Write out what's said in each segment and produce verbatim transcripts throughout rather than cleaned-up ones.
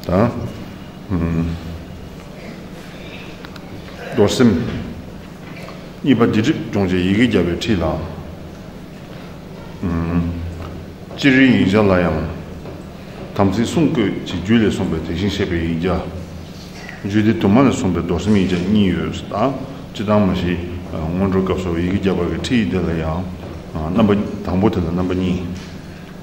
དང་། ཨུམ། རྡོར་སེམས། གཉིས་པ་སྡིག་སྒྲིབ་སྦྱོང་བྱེད་ཡི་གེ་བརྒྱ་པའི་ཁྲིད་ལ། ཨུམ། སྤྱིར་ཡིག་བརྒྱ་ལ་ཡང་། དམ་ཚིག་གསུམ་བཀོད་ཅེས་རྒྱུད་ལས་གསུངས་པའི་དེ་བཞིན་གཤེགས་པའི་ཡིག་བརྒྱ། རྒྱུད་སྡེ་དུ་མ་ལས་གསུངས་པའི་རྡོར་སེམས་ཡིག་བརྒྱ་གཉིས་ཡོད་ཟེར། ད་སྤྱིར་བཏང་མ་གཞི་སྔོན་འགྲོའི་སྐབས་སུ་ཡི་གེ་བརྒྱ་པ་གི་ཁྲིད་ཡིག་དེ་ལ་ཡང་། རྣམ་པ་དང་པོ་དེ་ལ་རྣམ་པ་གཉིས།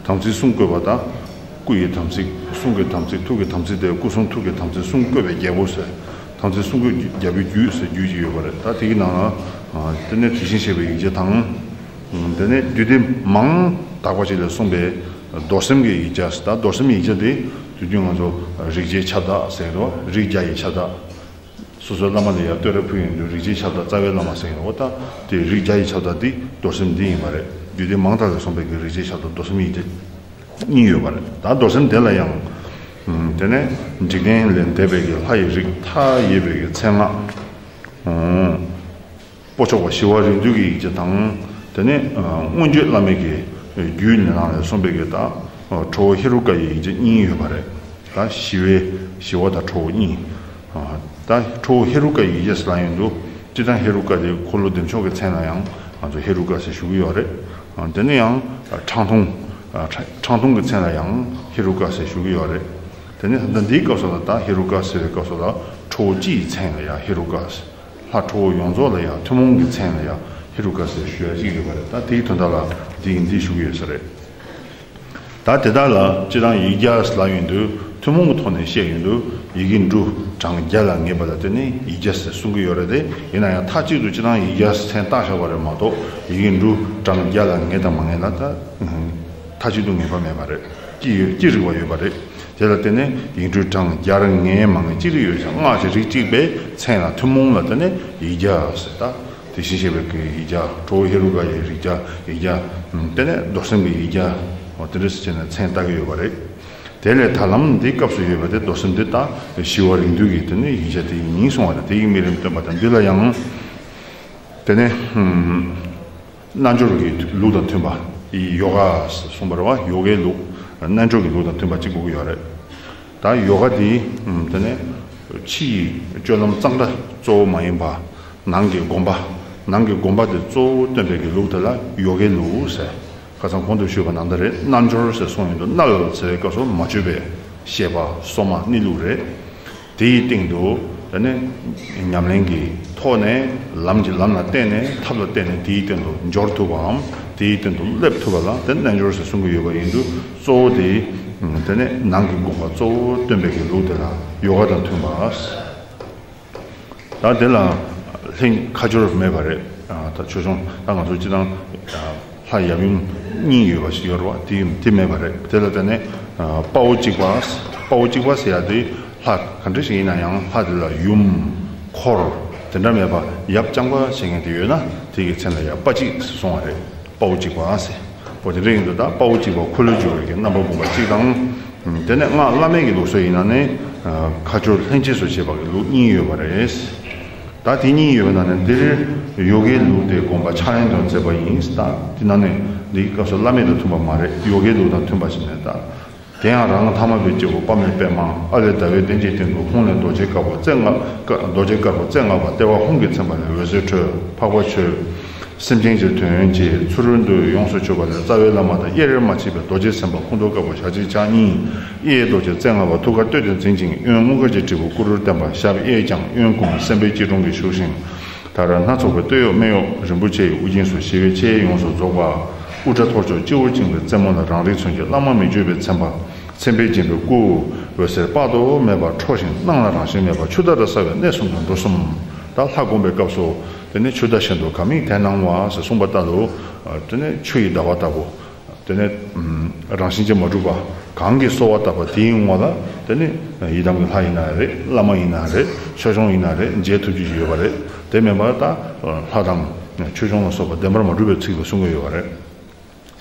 དམ་ཚིག་གསུམ་བཀོད་པ་དང་། སྐུ་ཡི་དམ་ཚིག་གསུང་གི་དམ་ཚིག་ཐུགས་ཀྱི་དམ་ཚིག་སྟེ། སྐུ་གསུང་ཐུགས་ཀྱི་དམ་ཚིག་གསུམ་བཀོད་པའི་རྒྱལ་པོ་ཟེར། དམ་ཚིག་གསུམ་བཀོད་བརྒྱ་པའི་རྒྱུད་ཟེར་རྒྱུད་ཅིག་ཡོད་པ་རེད། ད་དེ་གི་ནང་ལ། དེ་ནས་དེ་བཞིན་གཤེགས་པའི་ཡིག་བརྒྱ་དང་། དེ་ནས་རྒྱུད་སྡེ་མང་དག་པ་ཅིག་ལས་གསུངས་པའི་རྡོར་སེམས་ཀྱི་ཡིག་བརྒྱ་ཟེར། ད་རྡོར་སེམས་ཡིག་བརྒྱ་དེ་དུས་རྒྱུན་ང་ཚོ་རིགས་བརྒྱའི་ཁྱབ་བདག་ཟེར་གྱི་འདུག་རིགས་བརྒྱ་ཡི་ཁྱབ་བདག་སོ་སོའི་བླ་མ་ལ་ཡང་བསྟོད་ར་ཕུལ་ཡོང་དུས་རིགས་བརྒྱའི་ཁྱབ་བདག་རྩ་བའི་བླ་མ་ཟེར་ཡོང་འོ། ད་དེ་རིགས་བརྒྱ་ཡི་ཁྱབ་བདག་དེ་རྡོར་སེམས་འདི་ཡིན་པ་རེད། རྒྱུད་སྡེ་མང་དག་ལས་གསུངས་པའི་གི་རིགས་བརྒྱའི་ཁྱབ་བདག་རྡོར་སེམས་ཡིག་བརྒྱ་གཉིས་ཡོད་པ་རེད། ད་རྡོར་སེམས་དེ་ལ་ཡང་། དེ་ནས་འཇིག་རྟེན་ལས་འདས་པའི་གི་ལྷ་ཡི་རིགས་མཐའ་ཡས་པའི་གི་མཚན་སྔགས། སྤོ་ཆོག་པ་ཞི་བ་རིགས་འདུས་ཀྱི་ཡིག་བརྒྱ་དང་། དེ་ནས་མངོན་བརྗོད་བླ་མེད་ཀྱི་རྒྱུད་ནང་ལས་གསུངས་པའི་གི་ད་ཁྲོ་བོ་ཧེ་རུ་ཀ་ཡི་ཡིག་བརྒྱ་གཉིས་ཡོད་པ་རེད། ད་ཞི་བའི་ཞི་བ་དང་ཁྲོ་བོ་གཉིས། ད་ཁྲོ་བོ་ཧེ་རུ་ཀ་ཡི་ཡིག་བརྒྱ་ཟེར་ལ་ཡོང་དུས། སྤྱིར་བཏང་ཧེ་རུ་ཀ་དེ་འཁོར་ལོ་བདེ་མཆོག་གི་མཚན་ལ་ཡང་ང་ཚོ་ཧེ་རུ་ཀ་ཟེར་ཞུ་གི་ཡོད་རེད། དེ་ནས་ཡང་ཁྲག་འཐུང་། ཁྲག་འཐུང་གི་མཚན་ལ་ཡང་ཧེ་རུ་ཀ་ཟེར་ཞུ་གི་ཡོད་རེད། དེ་ནས་ད་འདིའི་སྐབས་སུ་ལ་ད་ཧེ་རུ་ཀ་ཟེར་བའི་སྐབས་སུ་ལ་ཁྲོ་བོ་སྤྱི་ཡི་མཚན་ལ་ཡང་ཧེ་རུ་ཀ་ཟེར། ལྷ་ཁྲོ་བོ་ཡོངས་རྫོགས་ལ་ཡང་ཐུན་མོང་གི་མཚན་ལ་ཡང་ཧེ་རུ་ཀ་ཟེར་ཞུ་ཡ་ཅིག་ཡོད་པ་རེད། ད་དེའི་དོན་དག་ལ་འདི་ཡིན་འདི་ཞུ་གི་ཡོད་ས་རེད། ད་དེ་དག་ལ་སྤྱིར་བཏང་ཡིག་བརྒྱ་ལབ་ཡོང་དུས་ཐུན་མོང་གི་ཐོག་ནས་བཤད་ཡོང་དུས་ཡི་གེ་འབྲུ་གྲངས་བརྒྱ་ལ་ངེས་པ་ལ་བརྟེན་ནས་ཡིག་བརྒྱ་ཟེར་གསུང་གི་ཡོད་རེད་དེ། ཡིན་ན་ཡང་མཐའ་གཅིག་ཏུ་སྤྱིར་བཏང་ཡིག་བརྒྱ་ཟེར་མཚན་བཏགས་བཞག་པ་རེད་མ་གཏོགས་ཡི་གེ་འབྲུ་གྲངས་བརྒྱ་ལ་ངེས་དང་མ་ངེས་ལ་ད་མཐའ་གཅིག་ཏུ་ངེས་པ་མེད་པ་རེད། ཅི་ཡོད་ཅི་རིགས་པ་ཡོད་པ་རེད། དེ་ལ་བརྟེན་ནས་ཡིག་འབྲུ་གྲངས་བརྒྱར་ངེས་མ་ངེས་ཅི་རིགས་ཡོད་ཀྱང་སྔགས་ཀྱི་རིགས་གཅིག་པའི་མཚན་ལ་ཐུན་མོང་ལ་བརྟེན་ནས་ཡིག་བརྒྱ་ཟེར། ད་དེ་བཞིན་གཤེགས་པའི་གི་ཡིག་བརྒྱ། ཁྲོ་བོ་ཧེ་རུ་ཀ་ཡི་རིགས་བརྒྱ་ཡིག་བརྒྱ། དེ་ནས་རྡོར་སེམས་ཀྱི་ཡིག་བརྒྱ། འོ་དེ་འདྲ་ཟེར་བྱས་ནས་མཚན་བཏགས་ཀྱི་ཡོད་པ་རེད། དེ་ལས་ད་ལམ་འདི་སྐབས་སུ་ཡོད་པ་དེ་རྡོར་སེམས་འདི་དང་ཞི་བ་རིགས་འདུས་ཀྱི་དེ་ནི་ཡིག་བརྒྱ་དེ་ཡིན་གསུང་བ་རེད། དེ་ཡི་དམིགས་རིམ་སྟོན་པ་དང་འདི་ལ་ཡང་། དེ་ནས་རྣལ་འབྱོར་གྱི་ལུགས་དང་མཐུན་པ། ཡོ་ག་གསུངས་པ་རེད་བ། ཡོ་གའི་ལུགས། རྣལ་འབྱོར་གྱི་ལུགས་དང་མཐུན་པ་གཅིག་དགོས་ཀྱི་ཡོད་རེད། ད་ཡོ་ག་འདི་དེ་ནས་ཕྱི་ཡི་སྤྱོད་ལམ་གཙང་སྦྲ་གཙོ་བོ་མ་ཡིན་པ། ནང་གི་སྒོམ་པ། ནང་གི་སྒོམ་པ་དེ་གཙོ་བོ་སྟོན་པའི་གི་ལུགས་དེ་ལ་ཡོ་གའི་ལུགས་ཟེར། ཁ་སང་གོང་དུ་ཞུས་པ་ནང་ལྟར་རེད། རྣལ་འབྱོར་ཟེར་གསུངས་ཡོང་དུས་རྣལ་ཟེར་བའི་སྐབས་སུ་མ་བཅོས་པའི་ཤེས་པ་སོ་མ་གནས་ལུགས་རེད། དེ་ཡི་སྟེང་དུ་དེ་ནས་ཉམས་ལེན་གྱི་ཐོག་ནས་ལམ་གྱི་ལམ་ལ་བརྟེན་ནས་ཐབས་ལ་བརྟེན་ནས་དེའི་སྟེང་དུ་འབྱོར་ཐུབ་པའམ་དེའི་སྟེང་དུ་སླེབས་ཐུབ་པ་ལ་དེ་རྣལ་འབྱོར་ཟེར་གསུང་གི་ཡོད་པ་ཡིན་དུས་གཙོ་བོ་དེ་དེ་ནས་ནང་གི་སྒོམ་པ་གཙོ་བོ་སྟོན་པའི་གི་ལུགས་དེ་ལ་ཡོ་ག་དང་མཐུན་པ། ད་དེ་ལ་ལྷན་ཁ་སྦྱོར་མེད་པ་རེད། ད་ཆོས་སྐྱོང་ད་ང་ཚོ་སྤྱིར་བཏང་ལྷ་ཡབ་ཡུམ་གཉིས་ཡོད་པ་ཞིག་ཡོད་རེད་བ། དེ་དེ་མེད་པ་རེད། དེ་ལ་བརྟེན་ནས་དཔའ་བོ་གཅིག་པ། དཔའ་བོ་གཅིག་པ་ཟེར་ཡ་དེ་ལྷ་ག་འདྲ་ཞིག་ཡིན་ན་ཡང་ལྷ་དེ་ལ་ཡུམ་འཁོར་དེ་འདྲ་མེད་པ་ཡབ་རྐྱང་པ་བྱེད་མཁན་དེ་ཡོད་ན་དེ་གི་མཚན་ལ་ཡང་དཔའ་གཅིག་གསུང་བ་རེད། དཔའ་བོ་གཅིག་པ་ཟེར། འོ་དེ་འདྲ་ཡིན་དུས་ད་དཔའ་བོ་གཅིག་པ་འཁོར་ལོས་སྒྱུར་བའི་གི་རྣམ་པར་བསྒོམ་པ་གཅིག་དང་། དེ་ནས་སྔགས་བླ་མེད་ཀྱི་ལུགས་སྲོལ་ཡིན་ན་ནི། ཁ་སྦྱོར་ལྷན་སྐྱེས་སུ་བྱེད་པ་གི་ལུགས་གཉིས་ཡོད་པ་རེད། ད་དེ་གཉིས་ཡོད་པའི་ནང་ནས་འདིར་ཡོ་གའི་ལུགས་དེ་དགོངས་པ་འཆར་ཡན་དུ་མཛད་པ་ཡིན། ད་དེ་ནང་ནས་འདིའི་སྐབས་སུ་བླ་མེད་དང་མཐུན་པ་མ་རེད། ཡོ་གའི་ལུགས་དང་མཐུན་པ་ཞིག་མེད་ད། དེ་ཡང་རང་ཐ་མལ་པའི་སྐྱེ་བོ་དཔག་མེད་པདྨ་ཨ་ལས་ཟླ་བའི་གདན་གྱི་སྟེང་དུ་ཧཱུྃ་ལས་རྡོ་རྗེ་དཀར་པོ་རྩེ་ལྔ་རྡོ་རྗེ་དཀར་པོ་རྩེ་ལྔ་པ་ལྟེ་བ་ཧཱུྃ་གིས་མཚན་པ་ལས་འོད་ཟེར་འཕྲོས་འཕགས་པ་མཆོད། སེམས་ཅན་གྱི་དོན་བྱེད་ཚུ་རོལ་འདུས་ཡོངས་སུ་གྱུར་པ་ལས་རྩ་བའི་བླ་མ་དང་དབྱེར་མ་མཆིས་པའི་རྡོ་རྗེ་སེམས་དཔའ་སྐུ་མདོག་དཀར་པོ་ཞལ་གཅིག་ཕྱག་གཉིས་གཡས་རྡོ་རྗེ་རྩེ་ལྔ་པ་ཐུགས་ཀར་བསྟོད་དེ་འཛིན་ཅིང་གཡོན་དངུལ་དཀར་གྱི་དྲིལ་བུ་སྐུ་རུར་བསྟན་པ་ཞབས་གཡས་བརྐྱང་གཡོན་བསྐུམ་སེམས་དཔའི་སྐྱིལ་ཀྲུང་གིས་བཞུགས་ཤིང་། མཐར་སྣ་ཚོགས་པའི་སྟོད་གཡོགས་སྨད་གཡོགས་རིན་པོ་ཆེའི་དབུ་རྒྱན་སོགས་ཞི་བའི་ཆས་ཡོངས་སུ་རྫོགས་པ། དབུ་སྐྲ་ཐོར་ཅོག་སྤྱི་བོར་བཅིངས་པའི་རྩེ་མོ་ལ་རང་རིག་མཚོན་གྱི་བླ་མ་མི་བསྐྱོད་པའི་མཚན་པ། མཚན་དཔེས་བརྒྱན་པའི་སྐུ། འོད་ཟེར་དཔག་ཏུ་མེད་པ་འཕྲོ་ཞིང་སྣང་ལ་རང་བཞིན་མེད་པ་ཆུ་ཟླ་ལྟར་གསལ་བའི་གནས་གསུམ་དང་འབྲུ་གསུམ། ད་ལྷ་བསྒོམ་པའི་སྐབས་སུ་དེ་ནི་ཆུ་ཟླ་བཞིན་དུ་གང་མིག་དེ་སྣང་བ་ཟེར་གསུངས་པ་ལྟར་དུ། དེ་ནི་ཆུ་ཡི་ཟླ་བ་ལྟ་བུ། དེ་ནས་རང་བཞིན་གྱིས་མ་གྲུབ་པ་གང་གིས་གསོལ་བ་བཏབ་པ་དེའི་ངོ་ལ་དེ་ནས་ཡི་དམ་གྱི་ལྷ་ཡིན་ན་རེད། བླ་མ་ཡིན་ན་རེད། ཆོས་སྐྱོང་ཡིན་ན་རེད། མཇལ་ཐུབ་རྒྱུ་ཞིག་ཡོད་པ་རེད། དེ་མིན་པ་ད་ལྷ་དང་ཆོས་སྐྱོང་ལ་སོགས་པ་བདེན་པར་མ་གྲུབ་པའི་ཚིག་ལ་གསུང་གི་ཡོད་པ་རེད།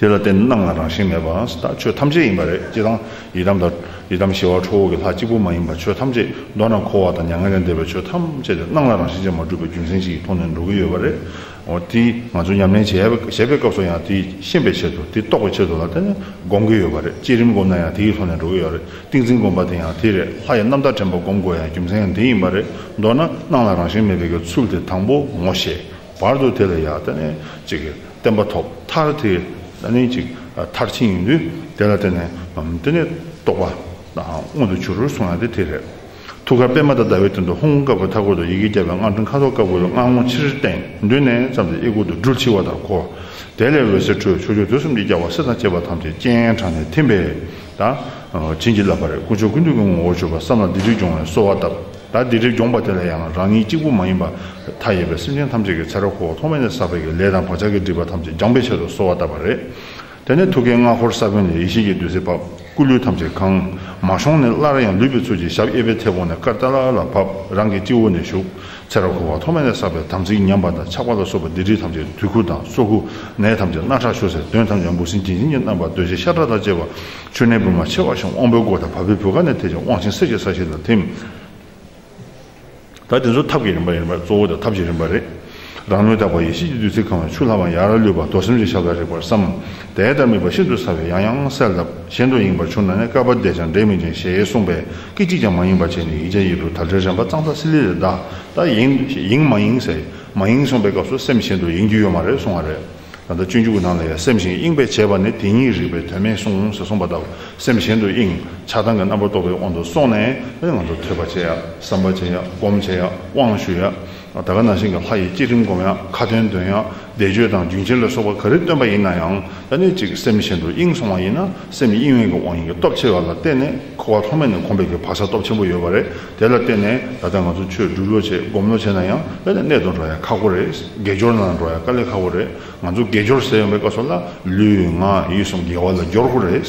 དེ་ལ་བརྟེན་སྣང་ལ་རང་བཞིན་མེད་པ་ད་ཆོས་ཐམས་ཅད་ཡིན་པ་རེད། སྤྱིར་བཏང་ཡི་དམ་དང་ ཡི་དམ་ཞི་བ་ཁྲོ་བོ་གི་ལྷ་གཅིག་པུ་མ་ཡིན་པ་ཆོས་ཐམས་ཅད་མདོར་ན་འཁོར་བ་དང་མྱ་ངན་ལས་འདས་པའི་ཆོས་ཐམས་ཅད་དེ་སྣང་ལ་རང་བཞིན་གྱིས་མ་གྲུབ་པའི་རྒྱུ་མཚན་ཅིག་གི་ཐོག་ནས་འགྲོ་གི་ཡོད་པ་རེད། འོ་དེ་ང་ཚོ་ཉམས་ལེན་བྱས་པའི་བྱས་པའི་སྐབས་སུ་ཡང་དེ་ཤེས་པའི་ཆེད་དུ་དེ་རྟོགས་པའི་ཆེད་དུ་ལ་དེ་ནི་སྒོམ་གྱི་ཡོད་པ་རེད། བསྐྱེད་རིམ་སྒོམ་ན་ཡང་དེའི་ཐོག་ནས་འགྲོ་གི་ཡོད་རེད། ཏིང་འཛིན་སྒོམ་པ་དེ་ཡང་དེ་རེད། ལྷ་ཡི་རྣམ་དག་དྲན་པ་སྒོམ་དགོས་ཡང་རྒྱུ་མཚན་ཡང་དེ་ཡིན་པ་རེད། མདོར་ན་སྣང་ལ་རང་བཞིན་མེད་པའི་གི་ཚུལ་དེ་དང་པོ་ངོ་ཤེས། བར་དུ་དེ་ལ་ཡང་དེ་ནས་ཅིག་བརྟན་པ་ཐོབ། མཐར་དེ་ཨ་ནི་ཅིག་མཐར་ཕྱིན་ཡིན་དུས་དེ་ལ་བརྟེན་ནས་དེ་ནས་རྟོགས་པ་མངོན་དུ་གྱུར་གསུང་ཡ་དེ་དེ་རེད། ཐུགས་ཀར་པདྨ་དང་ཟླ་བའི་སྟེང་དུ་ཧཱུྃ་བཀའ་བརྒྱད་མཐའ་སྐོར་དུ་ཡི་གེ་བརྒྱ་པའི་སྔགས་ཕྲེང་ཁ་དོག་དཀར་པོའི་སྔགས་ངོ་ཕྱིར་བསྟན། མདུན་ནས་བརྩམས་ཏེ་གཡས་སྐོར་དུ་སྦྲུལ་འཁྱིལ་བ་ལྟར་བསྐོར། དེ་ལས་འོད་ཟེར་འཕྲོས། ཕྱོགས་བཅུའི་དུས་གསུམ་གྱི་རྒྱལ་བ་སྲས་དང་བཅས་པ་ཐམས་ཅད་སྤྱན་དྲངས་ནས་ཐིམ་པས་ད་བྱིན་གྱིས་བརླབས་པ་རེད། དཀོན་མཆོག་ཀུན་འདུས་ཀྱི་ངོ་བོར་གྱུར་པ་བསམ་ལ་སྡིག་སྒྲིབ་སྦྱོང་བའི་གསོལ་བ་བཏབ། ད་སྡིག་སྒྲིབ་སྦྱོང་བ་དེ་ལ་ཡང་རང་ཉིད་གཅིག་པུ་མ་ཡིན་པ་མཐའ་ཡས་པའི་སེམས་ཅན་ཐམས་ཅད་ཀྱི་ཚེ་རབས་འཁོར་བ་ཐོག་མེད་ནས་བསགས་པའི་གི་ལས་དང་བག་ཆགས་ཀྱི་སྒྲིབ་པ་ཐམས་ཅད་སྦྱངས་པའི་ཆེད་དུ་གསོལ་བ་བཏབ་པ་རེད། དེ་ནས་ཐུགས་ཀའི་སྔགས་འཁོར་ས་བོན་ལས་ཡེ་ཤེས་ཀྱི་བདུད་རྩི་བབས། སྐུ་ལུས་ཐམས་ཅད་གང་། མ་ཤོང་ནས་སླར་ཡང་ལུས་པའི་ཚུལ་གྱིས་ཞབས་གཡས་པའི་མཐེ་བོང་ནས་སྐར་ཏ་ལ་ལ་བབས། རང་གི་སྤྱི་བོ་ནས་ཞུགས། ཚེ་རབས་འཁོར་བ་ཐོག་མེད་ནས་བསགས་པའི་དམ་ཚིག་ཉམས་པ་དང་ཆགས་པ་ལ་སོགས་པ་སྡིག་སྒྲིབ་ཐམས་ཅད་དུས་ཁུར་དང་སོ་ཁུ། ནད་ཐམས་ཅད་སྣ་ཁྲག་ཞུ་ཟེར། གདོན་ཐམས་ཅད་འབུ་སྲིན་ལྗན་ལྗིན་གྱི་རྣམ་པ་གདོས་བཅས་ཤ་ཁྲག་དང་བཅས་པ། མཆོད་གནས་པུས་མོ་མཆེ་བ་བཞིན་དབང་པོའི་སྒོ་དང་བ་སྤུའི་བུ་ག་ནས་ཐལ་ཞིང་དབང་ཆེན་གསེར་གྱི་ས་གཞི་ལ་ཐིམ། ད་དེ་ཚོ་ཐབས་ཀྱི་རིམ་པ་ཡིན་པ། གཙོ་བོ་དེ་ཐབས་ཀྱི་རིམ་པ་རེད། རང་ལུས་དག་པ་ཡེ་ཤེས་ཀྱི་བདུད་རྩིས་གང་བའི་ཆུ་ལྷག་པ་ཡར་ལུད་པ་རྡོར་སེམས་ཀྱི་ཞབས་ལ་རེག་པར་བསམ། དེ་ལྟར་དམིགས་པ་ཤིན་ཏུ་གསལ་བས་ཡང་ཡང་གསལ་བཏབ། གཞན་དུ་ཡེངས་པར་གྱུར་ན་ནི། བསྐལ་པ་བདེ་ཀྱང་འབྲས་མི་འབྱུང་ཞེས་གསུངས་པས་སྐད་ཅིག་ཀྱང་མ་ཡེངས་པར་བྱས་ནས་ཡིག་བརྒྱ་ཡིག་དྲུག་དལ་བྲེལ་རན་པ་གཙང་སྟག་སི་ལི་ལ་བཟླས། ད་ཡེངས་ཡེངས་མ་ཡེངས་ཟེར། མ་ཡེངས་གསུངས་པའི་སྐབས་སུ་སེམས་གཞན་དུ་ཡེངས་རྒྱུ་ཡོད་མ་རེད་གསུང་བ་རེད། ད་ལྟ་སྤྱོད་འཇུག་གི་ནང་ལ་ཡང་སེམས་གཞན་གཡེངས་པས་བྱས་པ་ནི་དེ་ཉིད་རིག་པའི་དོན་མེད་གསུངས་ཟེར་གསུངས་པ་ལྟ་བུ། སེམས་གཞན་དུ་གཡེངས། ཆགས་སྡང་གི་རྣམ་པར་རྟོག་པའི་དབང་དུ་སོང་ནས་ང་ཚོ་ཐོས་པ་བྱེད་ཡ། བསམ་པ་བྱེད་ཡ། སྒོམ་བྱེད་ཡ། དབང་ཞུ་ཡ། ད་ག་ནང་བཞིན་གྱི་ལྷ་ཡི་བསྐྱེད་རིམ་སྒོམ་ཡ། ཁ་ཏོན་འདོན་ཡ། བཟླས་བརྗོད་དང་རྒྱུན་ཆེན་ལ་སོགས་པ་ག་རེ་བཏོན་པ་ཡིན་ན་ཡང་། ད་ནི་ཅིག་སེམས་གཞན་དུ་གཡེངས་སོང་བ་ཡིན་ན། སེམས་གཡེང་བའི་གི་དབང་ཡིན་གྱི་སྟོབས་ཆེ་བ་ལ་བརྟེན་ནས་འཁོར་བ་ཐོག་མེད་ནས་གོམས་པའི་གི་བག་ཆགས་སྟོབས་ཆེན་པོ་ཡོད་པ་རེད། དེ་ལ་བརྟེན་ནས་ད་ལྟ་ང་ཚོ་ཆོས་སྒྲུབ་ལོ་བྱེད། སྒོམ་ལོ་བྱེད་ན་ཡང་། ད་ནི་གནད་དུ་འགྲོ་ཡ་ཁག་པོ་རེད། དགེ་སྦྱོར་ནང་འགྲོ་ཡ་དཀའ་ལས་ཁག་པོ་རེད། ང་ཚོ་དགེ་སྦྱོར་ཟེར་ཡོང་པའི་སྐབས་སུ་ལ་ལུས་ངག་ཡིད་གསུམ་དགེ་བ་ལ་སྦྱོར་དགོས་རེད།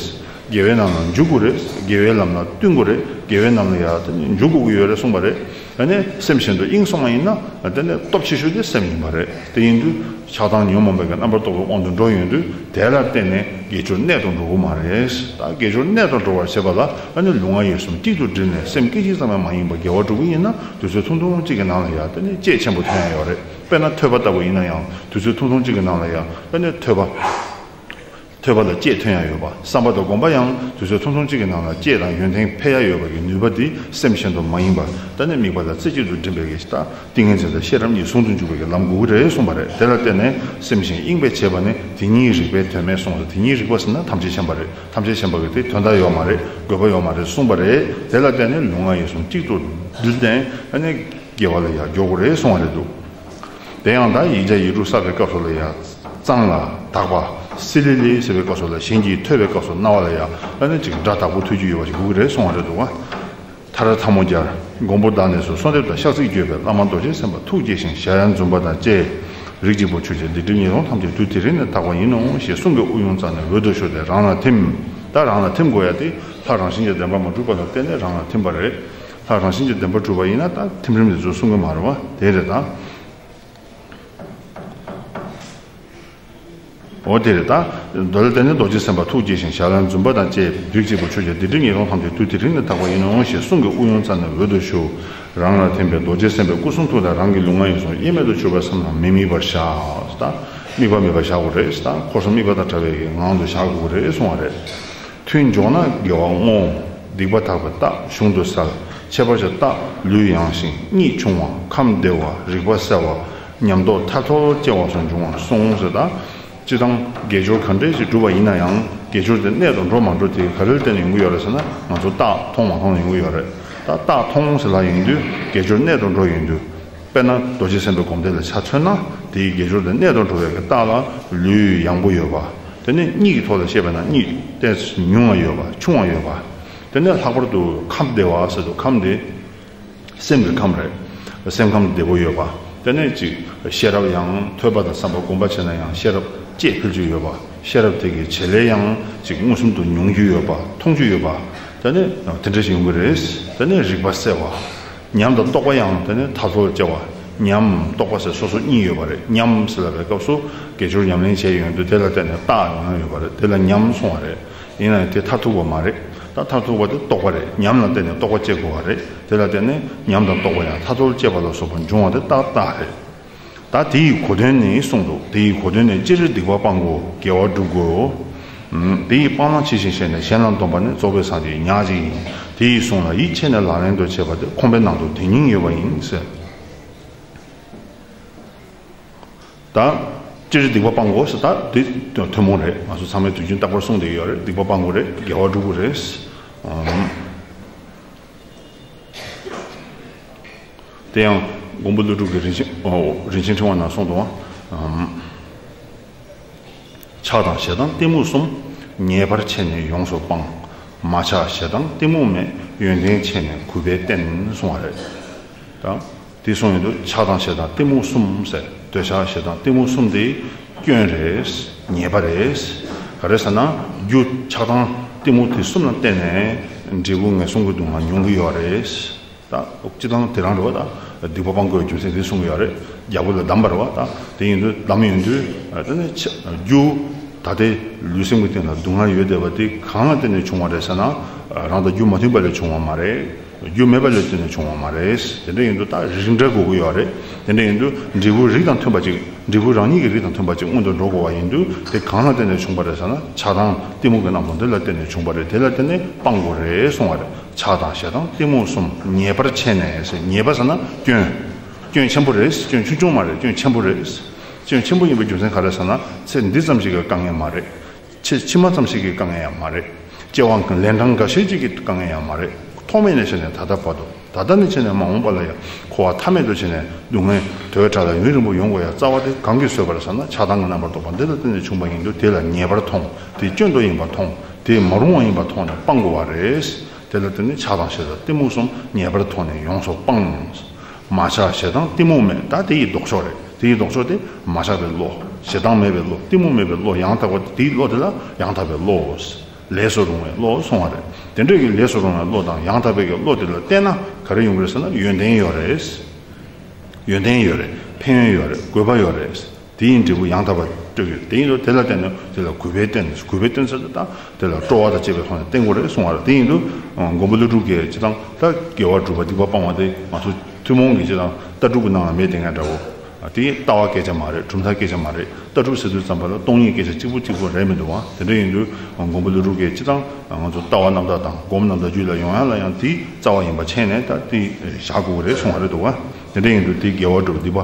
དགེ་བའི་ལམ་ལ་འཇུག་དགོས་རེད། དགེ་བའི་ལམ་ལ་བསྟུན་དགོས་རེད། དགེ་བའི་ལམ་ལ་ཡར་དེ་ནས་འཇུག་དགོས་ཀྱི་ཡོད་རེད་གསུངས་པ་རེད། ཨ་ནི་སེམས་གཞན་དུ་གཡེངས་སོང་བ་ཡིན་ན། དེ་ནས་སྟོབས་ཆེ་ཤོས་དེ་སེམས་ཡིན་པ་རེད། དེ་ཡིན་དུས་ཆགས་སྡང་ཉོན་མོངས་པའི་གི་རྣམ་པར་རྟོག་པའི་དབང་དུ་འགྲོ་ཡོང་དུས། དེ་ལ་བརྟེན་ནས་དགེ་སྦྱོར་གནད་དུ་འགྲོ་གི་མ་རེད། ད་དགེ་སྦྱོར་གནད་དུ་འགྲོ་བར་བྱེད་པ་ལ། ཨ་ནི་ལུས་ངག་ཡིད་གསུམ་གཅིག་ཏུ་དྲིལ་ནས་སེམས་སྐད་ཅིག་ཙམ་ཡང་མ་ཡེངས་པར་དགེ་བ་སྒྲུབ་ཀྱི་ཡིན་ན། དུས་ཚོད་ཐུང་ཐུང་གཅིག་གི་ནང་ལ་ཡང་དེ་ནས་བསྐྱེད་ཆེན་པོ་ཐོན་ཡ་ཡོད་རེད། དཔེར་ན་ཐོས་པ་ལྟ་བུ་ཡིན་ན་ཡང་། དུས་ཚོད་ཐུང་ཐུང་གཅིག་གི་ནང་ལ་ཡང་དེ་ནས་ཐོས་པ། ཐོས་པ་ལ་བསྐྱེད་ཐོན་ཡ་ཡོད་པ། བསམ་པ་དང་སྒོམ་པ་ཡང་དུས་ཚོད་ཐུང་ཐུང་གཅིག་གི་ནང་ལ་བསྐྱེད་དང་ཡོན་ཏན་འཕེལ་ཡ་ཡོད་པ་གི་ནུས་པ་དེ་སེམས་གཞན་དུ་མ་ཡེངས་པར། ད་ནི་དམིགས་པ་ལ་རྩེ་གཅིག་ཏུ་སྒྲིམ་པའི་གི་ད་ཏིང་ངེ་འཛིན་དང་ཤེས་རབ་གཉིས་ཟུང་དུ་འཇུག་པའི་གི་ལམ་དགོས་ཀྱི་རེད་གསུངས་པ་རེད། དེ་ལ་བརྟེན་ནས་སེམས་གཞན་གཡེངས་པས་བྱས་པ་ནི་དེ་ཉིད་རིག་པའི་དོན་མེད་གསུངས་སོ། དེ་ཉིད་རིག་པ་ཟེར་ན་ཐམས་ཅད་མཁྱེན་པ་རེད། ཐམས་ཅད་མཁྱེན་པ་གི་དེ་དོན་དག་ཡོད་མ་རེད། དགོས་པ་ཡོད་མ་རེད་གསུངས་པ་རེད། དེ་ལ་བརྟེན་ནས་ལུས་ངག་ཡིད་གསུམ་གཅིག་ཏུ་བསྡུས་ཏེ་ཨ་ནི་དགེ་བ་ལ་ཡར་འཇོག་དགོས་རེད་གསུངས་པ་རེད་འདུག་དེ་ཡང་ད་ཡིག་བརྒྱ་ཡིག་དྲུག་བསགས་པའི་སྐབས་སུ་ལ་ཡང་། གཙང་ལ་དག་པ་སི་ལི་ལི་ཟེར་བའི་སྐབས་སུ་ལ། གཞན་གྱིས་ཐོས་པའི་སྐབས་སུ་རྣ་བ་ལ་ཡང་ཨ་ནི་ཅིག་སྒྲ་དག་པོ་ཐོས་རྒྱུ་ཡོད་པ་ཞིག་དགོས་ཀྱི་རེད་གསུངས་པ་རེད་འདུག་བ། མཐར་ཐལ་མོ་སྦྱར། མགོན་པོ་བདག་ནས་སུ་གསོལ་འདེབས་དང་། ཕྱག་འཚལ་བརྗོད་པས་བླ་མ་རྡོ་རྗེ་སེམས་དཔའ་ཐུགས་དགྱེས་ཤིང་ཞལ་ཡང་འཛུམ་པ་དང་བཅས། རིགས་གཅིག་པུར་གྱུར་ཅིང་སྡིག་སྒྲིབ་ཉེས་ལྟུང་ཐམས་ཅད་དུས་དེ་རིང་ནས་དག་པ་ཡིན་ནོ་ཞེས་གསུང་གི་དབུགས་དབྱུང་ཙམ་ནས་འོད་དུ་ཤོར་ཏེ་རང་ལ་ཐིམ། ད་རང་ལ་ཐིམ་དགོས་ཡ་དེ་ལྷ་རང་བཞིན་གྱི་བདེན་པ་མ་གྲུབ་པ་ལ་བརྟེན་ནས་རང་ལ་ཐིམ་པ་རེད། ལྷ་རང་བཞིན་གྱི་བདེན་པ་གྲུབ་པ་ཡིན་ན་ད་ཐིམ་རིམ་དེ་ཚོ་གསུང་གི་མ་རེད་བ། དེ་རེད་ད། འོ་དེ་རེད་ད། མདོ་ལ་བརྟེན་ནས་རྡོ་རྗེ་སེམས་དཔའ་ཐུགས་དགྱེས་ཤིང་ཞལ་ལ་འཛུམ་པ་དང་བཅས། རིགས་གཅིག་པུར་གྱུར་ཅིང་སྡིག་སྒྲིབ་ཉེས་ལྟུང་ཐམས་ཅད་དུས་དེ་རིང་ནས་དག་པ་ཡིན་ནོ་ཞེས་གསུང་གི་དབུགས་དབྱུང་ཙམ་ནས་འོད་དུ་ཤོར། རང་ལ་ཐིམ་པས་རྡོ་རྗེ་སེམས་དཔའི་སྐུ་གསུང་ཐུགས་དང་རང་གི་ལུས་ངག་ཡིད་གསུམ་དབྱེར་མེད་དུ་གྱུར་པར་བསམ་ལ་མི་དམིགས་པར་བཞག་ད། དམིགས་པ་མེད་པར་བཞག་དགོས་རེད་ད། འཁོར་གསུམ་དམིགས་པ་དང་བྲལ་བའི་གི་ངང་དུ་བཞག་དགོས་རེད་གསུང་བ་རེད། ཐུན་འཇོག་ན་དགེ་བ་བསྔོ། སྡིག་པ་དག་པའི་རྟགས་གཞུང་དུ་གསལ། ཁྱད་པར་གྱི་རྟགས་ལུས་ཡང་ཞིང་གཉིད་ཆུང་བ། ཁམས་བདེ་བ། རིག་པ་གསལ་བ། ཉམས་རྟོགས་ཐར་ཐོར་སྐྱེ་བ་སོགས་འབྱུང་བར་གསུངས་ཟེར་ད། སྤྱིར་བཏང་དགེ་སྦྱོར་ག་འདྲས་ཞིག་བསྒྲུབས་པ་ཡིན་ན་ཡང་། དགེ་སྦྱོར་དེ་གནད་དུ་འགྲོ་མ་འགྲོ་དེ་ག་རེ་ལ་བརྟེན་ནས་ཡོང་གི་ཡོད་རེད་ཟེར་ན། ང་ཚོ་རྟགས་མཐོང་མ་མཐོང་ལ་ཡོང་གི་ཡོད་རེད། ད་རྟགས་མཐོང་ཟེར་ལབ་ཡོང་དུས་དགེ་སྦྱོར་གནད་དུ་འགྲོ་ཡོང་དུས། དཔེར་ན་རྡོ་རྗེ་སེམས་དཔའི་སྒོམ་བཟླས་ལ་ཆ་མཚོན་ན། དེའི་དགེ་སྦྱོར་དེ་གནད་དུ་འགྲོ་བའི་གི་རྟགས་ལ་ལུས་ཡང་པོ་ཡོད་པ། དེ་ནས་གཉིད་ཀྱི་ཐོག་ལ་བཤད་པ་ན་གཉིད་ཏོག་ཙམ་ཉུང་བ་ཡོད་པ། ཆུང་བ་ཡོད་པ། དེ་ནས་ལྷག་པར་དུ་ཁམས་བདེ་བ་ཟེར་དུས་ཁམས་དེ་སེམས་ཀྱི་ཁམས་རེད། སེམས་ཁམས་བདེ་པོ་ཡོད་པ། དེ་ནས་ཅིག་ཤེས་རབ་ཡང་ཐོས་པ་དང་བསམ་པ་སྒོམ་པ་བྱས་ན་ཡང་ཤེས་རབ་བཅས་འཕེལ་རྒྱུ་ཡོད་པ། ཤེས་རབ་དེ་གི་བྱེད་ལས་ཡང་ཅིག་མངོན་སུམ་དུ་མྱོང་རྒྱུ་ཡོད་པ། མཐོང་རྒྱུ་ཡོད་པ། དེ་ནས་དེ་འདྲ་ཞིག་ཡོང་གི་རེད། དེ་ནས་རིག་པ་གསལ་བ། ཉམས་དང་རྟོགས་པ་ཡང་དེ་ནས་ཐར་ཐོར་སྐྱེ་བ། ཉམས་རྟོགས་པ་ཟེར་སོ་སོ་གཉིས་ཡོད་པ་རེད། ཉམས་ཟེར་ལབ་པའི་སྐབས་སུ་དགེ་སྦྱོར་ཉམས་ལེན་བྱས་ཡོང་དུས་དེ་ལ་བརྟེན་ནས་རྟགས་ཡོང་ཡ་ཡོད་པ་རེད། དེ་ལ་ཉམས་གསུང་བ་རེད། ཡིན་ན་ཡང་དེ་མཐར་ཐུག་པ་མ་རེད། ད་མཐར་ཐུག་པ་དེ་རྟོགས་པ་རེད། ཉམས་ལ་བརྟེན་ནས་རྟོགས་པ་སྐྱེ་དགོས་པ་རེད། དེ་ལ་བརྟེན་ནས་ཉམས་དང་རྟོགས་པ་ཡང་མཐར་ཐུག་སྐྱེས་པ་ལ་སོགས་པ་འབྱུང་བ་དེ་ཏག་ཏག་རེད། ད་དེ་ཡི་གོ་དོན་ནི་གསུངས་འདུག་དེ་ཡི་གོ་དོན་ནི་སྤྱིར་སྡིག་པ་སྤང་དགོས། དགེ་བ་སྒྲུབ་དགོས། ཨུམ། དེ་ཡི་སྤང་བླང་ཇི་བཞིན་བྱས་ནས་གཞན་ལ་འདོམས་པ་ནི་རྫོགས་པའི་སངས་རྒྱས་ཉག་གཅིག་ཡིན། དེ་ཡི་གསུང་ལ་ཡིད་ཆེས་ནས་ལག་ལེན་དུ་བྱེད་པ་དེ་ཁོང་པའི་ནང་དུ་དོན་སྙིང་ཡོད་པ་ཡིན་ཟེར། ད་སྤྱིར་སྡིག་པ་སྤང་དགོས་ཟེར། ད་འདི་ཐུན་མོང་རེད། ང་ཚོ་ཚང་མས་དུས་རྒྱུན་རྟག་པར་གསུང་བསྡད་ཀྱི་ཡོད་རེད། སྡིག་པ་སྤང་དགོས་རེད། དགེ་བ་སྒྲུབ་དགོས་རེད། ཨུམ། དེ་ཡང་མགོན་པོ་ཀླུ་སྒྲུབ་ཀྱི་རིན་ཆེན། ཨོ། རིན་ཆེན་ཕྲེང་བ་ནང་གསུངས་འདུག་ཨམ། ཆགས་དང་ཞེ་སྡང་གཏི་མུག་གསུམ། ངེས་པར་ཆད་ནས་ཡོངས་སུ་སྤང་། མ་ཆགས་ཞེ་སྡང་གཏི་མུག་མེད། ཡོན་ཏན་ཆད་ནས་གུས་པས་བསྟེན། གསུང་བ་རེད། ད་དེ་གསུངས་ཡོང་དུས་ཆགས་དང་ཞེ་སྡང་གཏི་མུག་གསུམ་ཟེར། འདོད་ཆགས་ཞེ་སྡང་གཏི་མུག་གསུམ་དེ་སྐྱོན་རེད། ཉེས་པ་རེད། ག་རེ་ཟེར་ན་རྒྱུ་ཆགས་སྡང་གཏི་མུག་དེ་གསུམ་ལ་བརྟེན་ནས་འབྲས་བུ་ངན་སོང་གི་སྡུག་བསྔལ་མྱོང་གི་ཡོད་རེད། ད་སྤྱིར་བཏང་དེ་རང་རེད་བ། ད་སྡིག་པ་སྤང་དགོས་རྒྱུ་མཚན་དེ་གསུངས་ཡོད་རེད། རྒྱལ་པོ་ལ་གདམས་པ་རེད་བ། ད་དེ་ཡིན་དུས་གདམས་ཡོང་དུས་དེ་ནི་ཆ་རྒྱུ་ད་ལྟའི་ལུས་སེམས་ཀྱི་སྟེང་ལ་སྡུག་བསྔལ་ཡོད་བསྡད་པ་དེ་གང་ལ་བརྟེན་ནས་བྱུང་བ་རེད་ཟེར་ན། རང་དང་རྒྱུ་མ་མཐུན་པ་ལས་བྱུང་བ་མ་རེད། རྒྱུ་མེད་པ་ལས་བརྟེན་ནས་བྱུང་བ་མ་རེད། དེ་འདྲ་ཡིན་དུས་ད་རིགས་འདྲ་དགོས་ཀྱི་ཡོད་རེད། དེ་འདྲ་ཡིན་དུས་འབྲས་བུ་རིགས་དང་མཐུན་པ་ཅིག་འབྲས་བུ་རང་ཉིད་ཀྱི་རིགས་དང་མཐུན་པ་ཅིག་མངོན་དུ་འགྲོ་དགོས་པ་ཡིན་དུས་དེ་གང་ལ་བརྟེན་ནས་བྱུང་བ་རེད་ཟེར་ན། ཆགས་སྡང་གཏི་མུག་གི་རྣམ་གྲངས་འདི་ལ་བརྟེན་ནས་བྱུང་བ་རེད། དེ་ལ་བརྟེན་ནས་སྤང་དགོས་རེད་གསུང་བ་རེད། ཆགས་དང་ཞེ་སྡང་གཏི་མུག་གསུམ། ངེས་པར་ཆད་ནས་ཟེར། ཉེས་པ་ཟེར་ན་སྐྱོན། སྐྱོན་ཆེན་པོ་རེད། སྐྱོན་ཆུང་ཆུང་མ་རེད། སྐྱོན་ཆེན་པོ་རེད། སྐྱོན་ཆེན་པོ་ཡིན་པའི་རྒྱུ་མཚན་ག་རེ་ཟེར་ན། ཚེ་འདི་ཙམ་ཞིག་གི་དཀའ་ངལ་མ་རེད། ཚེ་ཕྱི་མ་ཙམ་ཞིག་གི་དཀའ་ངལ་ཡང་མ་རེད། སྐྱེ་བ་ལན་གྲངས་འགའ་ཤས་ཅིག་གི་དཀའ་ངལ་ཡང་མ་རེད། ཐོག་མེད་ནས་བྱས་ནས་ད་ལྟ་བར་དུ། ད་ལྟ་ནས་བྱས་ནས་མ་འོངས་པ་ལ་ཡང་འཁོར་བ་མཐའ་མེད་དུ་བྱས་ནས་སྡུག་བསྔལ་དོས་དྲག་ལ་ཡུན་རིང་པོ་ཡོང་དགོས་ཡ་རྩ་བ་དེ་གང་གིས་བཟོས་པ་རེད་ཟེར་ན། ཆགས་སྡང་གི་རྣམ་པར་རྟོག་པ་འདི་ལ་བརྟེན་ནས་བྱུང་བ་ཡིན་དུས་དེ་ལ་ཉེས་པར་མཐོང་། དེ་སྐྱོན་དུ་ཡིན་པར་མཐོང་། དེ་མ་རུང་བ་ཡིན་པར་མཐོང་ནས་སྤང་དགོས་པ་རེད། དེ་ལ་བརྟེན་ནས་ཆགས་དང་ཞེ་སྡང་གཏི་མུག་གསུམ་ངེས་པར་མཐོང་ནས་ཡོངས་སུ་སྤང་། མ་ཆགས་ཞེ་སྡང་གཏི་མུག་མེད། ད་དེ་ཡི་ལྡོག་ཕྱོགས་རེད། དེ་ཡི་ལྡོག་ཕྱོགས་དེ་མ་ཆགས་པའི་བློ། ཞེ་སྡང་མེད་པའི་བློ། གཏི་མུག་མེད་པའི་བློ་ཡང་དག་པ་དེའི་བློ་དེ་ལ་ཡང་དག་པའི་བློ། ལས་སུ་རུང་བའི་བློ་གསུང་བ་རེད། དེ་འདྲ་གི་ལས་སུ་རུང་བའི་བློ་དང་ཡང་དག་པའི་གི་བློ་དེ་ལ་བརྟེན་ན་ག་རེ་ཡོང་གི་རེད་ཟེར་ན། ཡོན་ཏན་ཡོད་རེད། ཡོན་ཏན་ཡོད་རེད། ཕན་ཡོན་ཡོད་རེད། དགོས་པ་ཡོད་རེད། དེ་ཡི་འབྲས་བུ་ཡང་དག་པར་སྤྲོད་ཀྱི་རེད། དེ་ཡིན་དུས་དེ་ལ་བརྟེན་ནས་དེ་ལ་གུས་པས་བསྟེན། གུས་པས་བསྟེན་ཟེར་དུས་ད་དེ་ལ་སྤྲོ་བ་དང་བཅས་པའི་ཐོག་ནས་བསྟེན་དགོས་རེད་གསུང་བ་རེད། དེ་ཡིན་དུས་མགོན་པོ་ཀླུ་སྒྲུབ་ཀྱིས་སྤྱིར་བཏང་ད་དགེ་བ་སྒྲུབ་པ་སྡིག་པ་སྤང་བ་དེ་ང་ཚོ་ཐུན་མོང་གི་སྤྱིར་བཏང་ལྟ་གྲུབ་ཀྱི་ནང་ལ་མེད་དེ་ངས་འདྲ་བོ། དེ་ལྟ་བ་སྐད་ཆ་མ་རེད། གྲུབ་མཐའ་སྐད་ཆ་མ་རེད། ལྟ་གྲུབ་ཟེར་དུས་ཙམ་པ་ལ་སྟོང་ཉིད་སྐད་ཆ་གཅིག་པུ་གཅིག་པུ་རེད་མི་འདུག་བ། དེ་འདྲ་ཡིན་དུས་མགོན་པོ་ཀླུ་སྒྲུབ་ཀྱིས་སྤྱིར་བཏང་ང་ཚོ་ལྟ་བ་རྣམ་དག་དང་སྒོམ་རྣམ་དག་རྒྱུད་ལ་ཡོང་ཡ་ལ་ཡང་དེ་རྩ་བ་ཡིན་པ་མཁྱེན་ནས་ད་དེ་བཞག་དགོས་ཀྱི་རེད་གསུང་བ་རེད་འདུག་བ། དེ་འདྲ་ཡིན་དུས་དེ་དགེ་བ་སྒྲུབ། སྡིག་པ།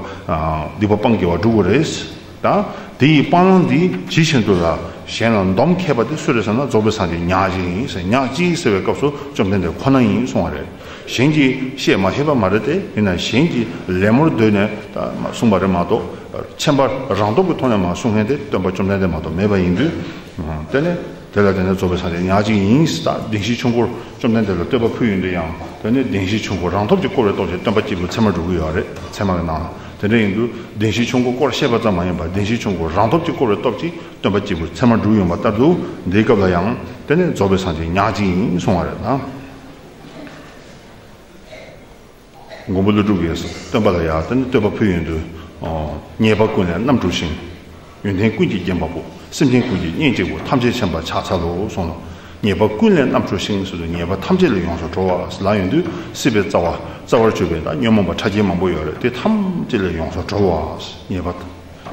སྡིག་པ་སྤང་། དགེ་བ་སྒྲུབ་དགོས་རེད། ད་དེ་ཡི་སྤང་བླང་འདི་ཇི་བཞིན་དུ་ལ་གཞན་ལ་འདོམས་མཁས་པ་དེ་སུ་རེད་ཟེར་ན། རྫོགས་པའི་སངས་རྒྱས་ཉག་གཅིག་ཡིན་ཟེར། ཉག་གཅིག་ཟེར་བའི་སྐབས་སུ་བཅོམ་ལྡན་འདས་ཁོ་ན་ཡིན་གསུང་བ་རེད། གཞན་གྱིས་བཤད་མ་ཤེས་པ་མ་རེད་དེ། ཡིན་ན་གཞན་གྱིས་ལད་མོར་འདོད་ནས་ད་མ་གསུངས་པ་རེད་མ་གཏོགས། མཁྱེན་པ་རང་སྟོབས་ཀྱི་ཐོག་ནས་མ་གསུང་མཁན་དེ་སྟོན་པ་བཅོམ་ལྡན་འདས་མ་གཏོགས་མེད་པ་ཡིན་དུས། དེ་ནས་དེ་ལ་བརྟེན་ནས་རྫོགས་པའི་སངས་རྒྱས་ཉག་གཅིག་ཡིན། ད་བདེན་བཞིའི་ཆོས་འཁོར་བཅོམ་ལྡན་འདས་ལ་བསྟོད་པ་ཕུལ་ཡོང་དུས་ཡང་དེ་ནས་བདེན་བཞིའི་ཆོས་འཁོར་རང་སྟོབས་ཀྱིས་བསྐོར་བའི་སྟོབས་ཀྱིས་སྟོན་པ་གཅིག་པུ་ཚད་མར་འགྲོ་གི་ཡོད་རེད། ཚད་མ་གི་ནང་ལ། དེ་འདྲ་ཡིན་དུས་བདེན་བཞིའི་ཆོས་འཁོར་བསྐོར་ཤེས་པ་ཙམ་མ་ཡིན་པར་བདེན་བཞིའི་ཆོས་འཁོར་རང་སྟོབས་ཀྱིས་བསྐོར་བའི་སྟོབས་ཀྱིས་སྟོན་པ་གཅིག་པུ་ཚད་མར་འགྲོ་གི་ཡོང་བ་ལྟར་དུ། འདིའི་སྐབས་ལ་ཡང་དེ་ནས་རྫོགས་པའི་སངས་རྒྱས་ཉག་གཅིག་ཡིན་གསུང་བ་རེད་ད། མགོན་པོ་ཀླུ་སྒྲུབ་ཀྱིས་སྟོན་པ་ལ་ཡང་དེ་ནས་བསྟོད་པ་ཕུལ་ཡོང་དུས། ཉེས་པ་ཀུན་ལས་རྣམ་གྲོལ་ཞིང་། ཡོན་ཏན་ཀུན་གྱིས་བརྒྱན་པ་པོ། སེམས་ཅན་ཀུན་གྱི་གཉེན་གཅིག་པུ། ཐམས་ཅད་མཁྱེན་པ་ཕྱག་འཚལ་ལོ་གསུངས་ལ། ཉེས་པ་ཀུན་ལས་རྣམ་གྲོལ་ཞིང་ཟེར་དུས་ཉེས་པ་ཐམས་ཅད་ལས་ཡོངས་སུ་གྲོལ་བ་ལ་ཡོང་དུས་སྲིད་པའི་རྩ་བ། རྩ་བར་གྱུར་པའི་ད་ཉོན་མོངས་པ་ཕྲ་རྒྱས་མང་པོ་ཡོད་རེད། དེ་ཐམས་ཅད་ལས་ཡོངས་སུ་གྲོལ་བ། ཉེས་པ།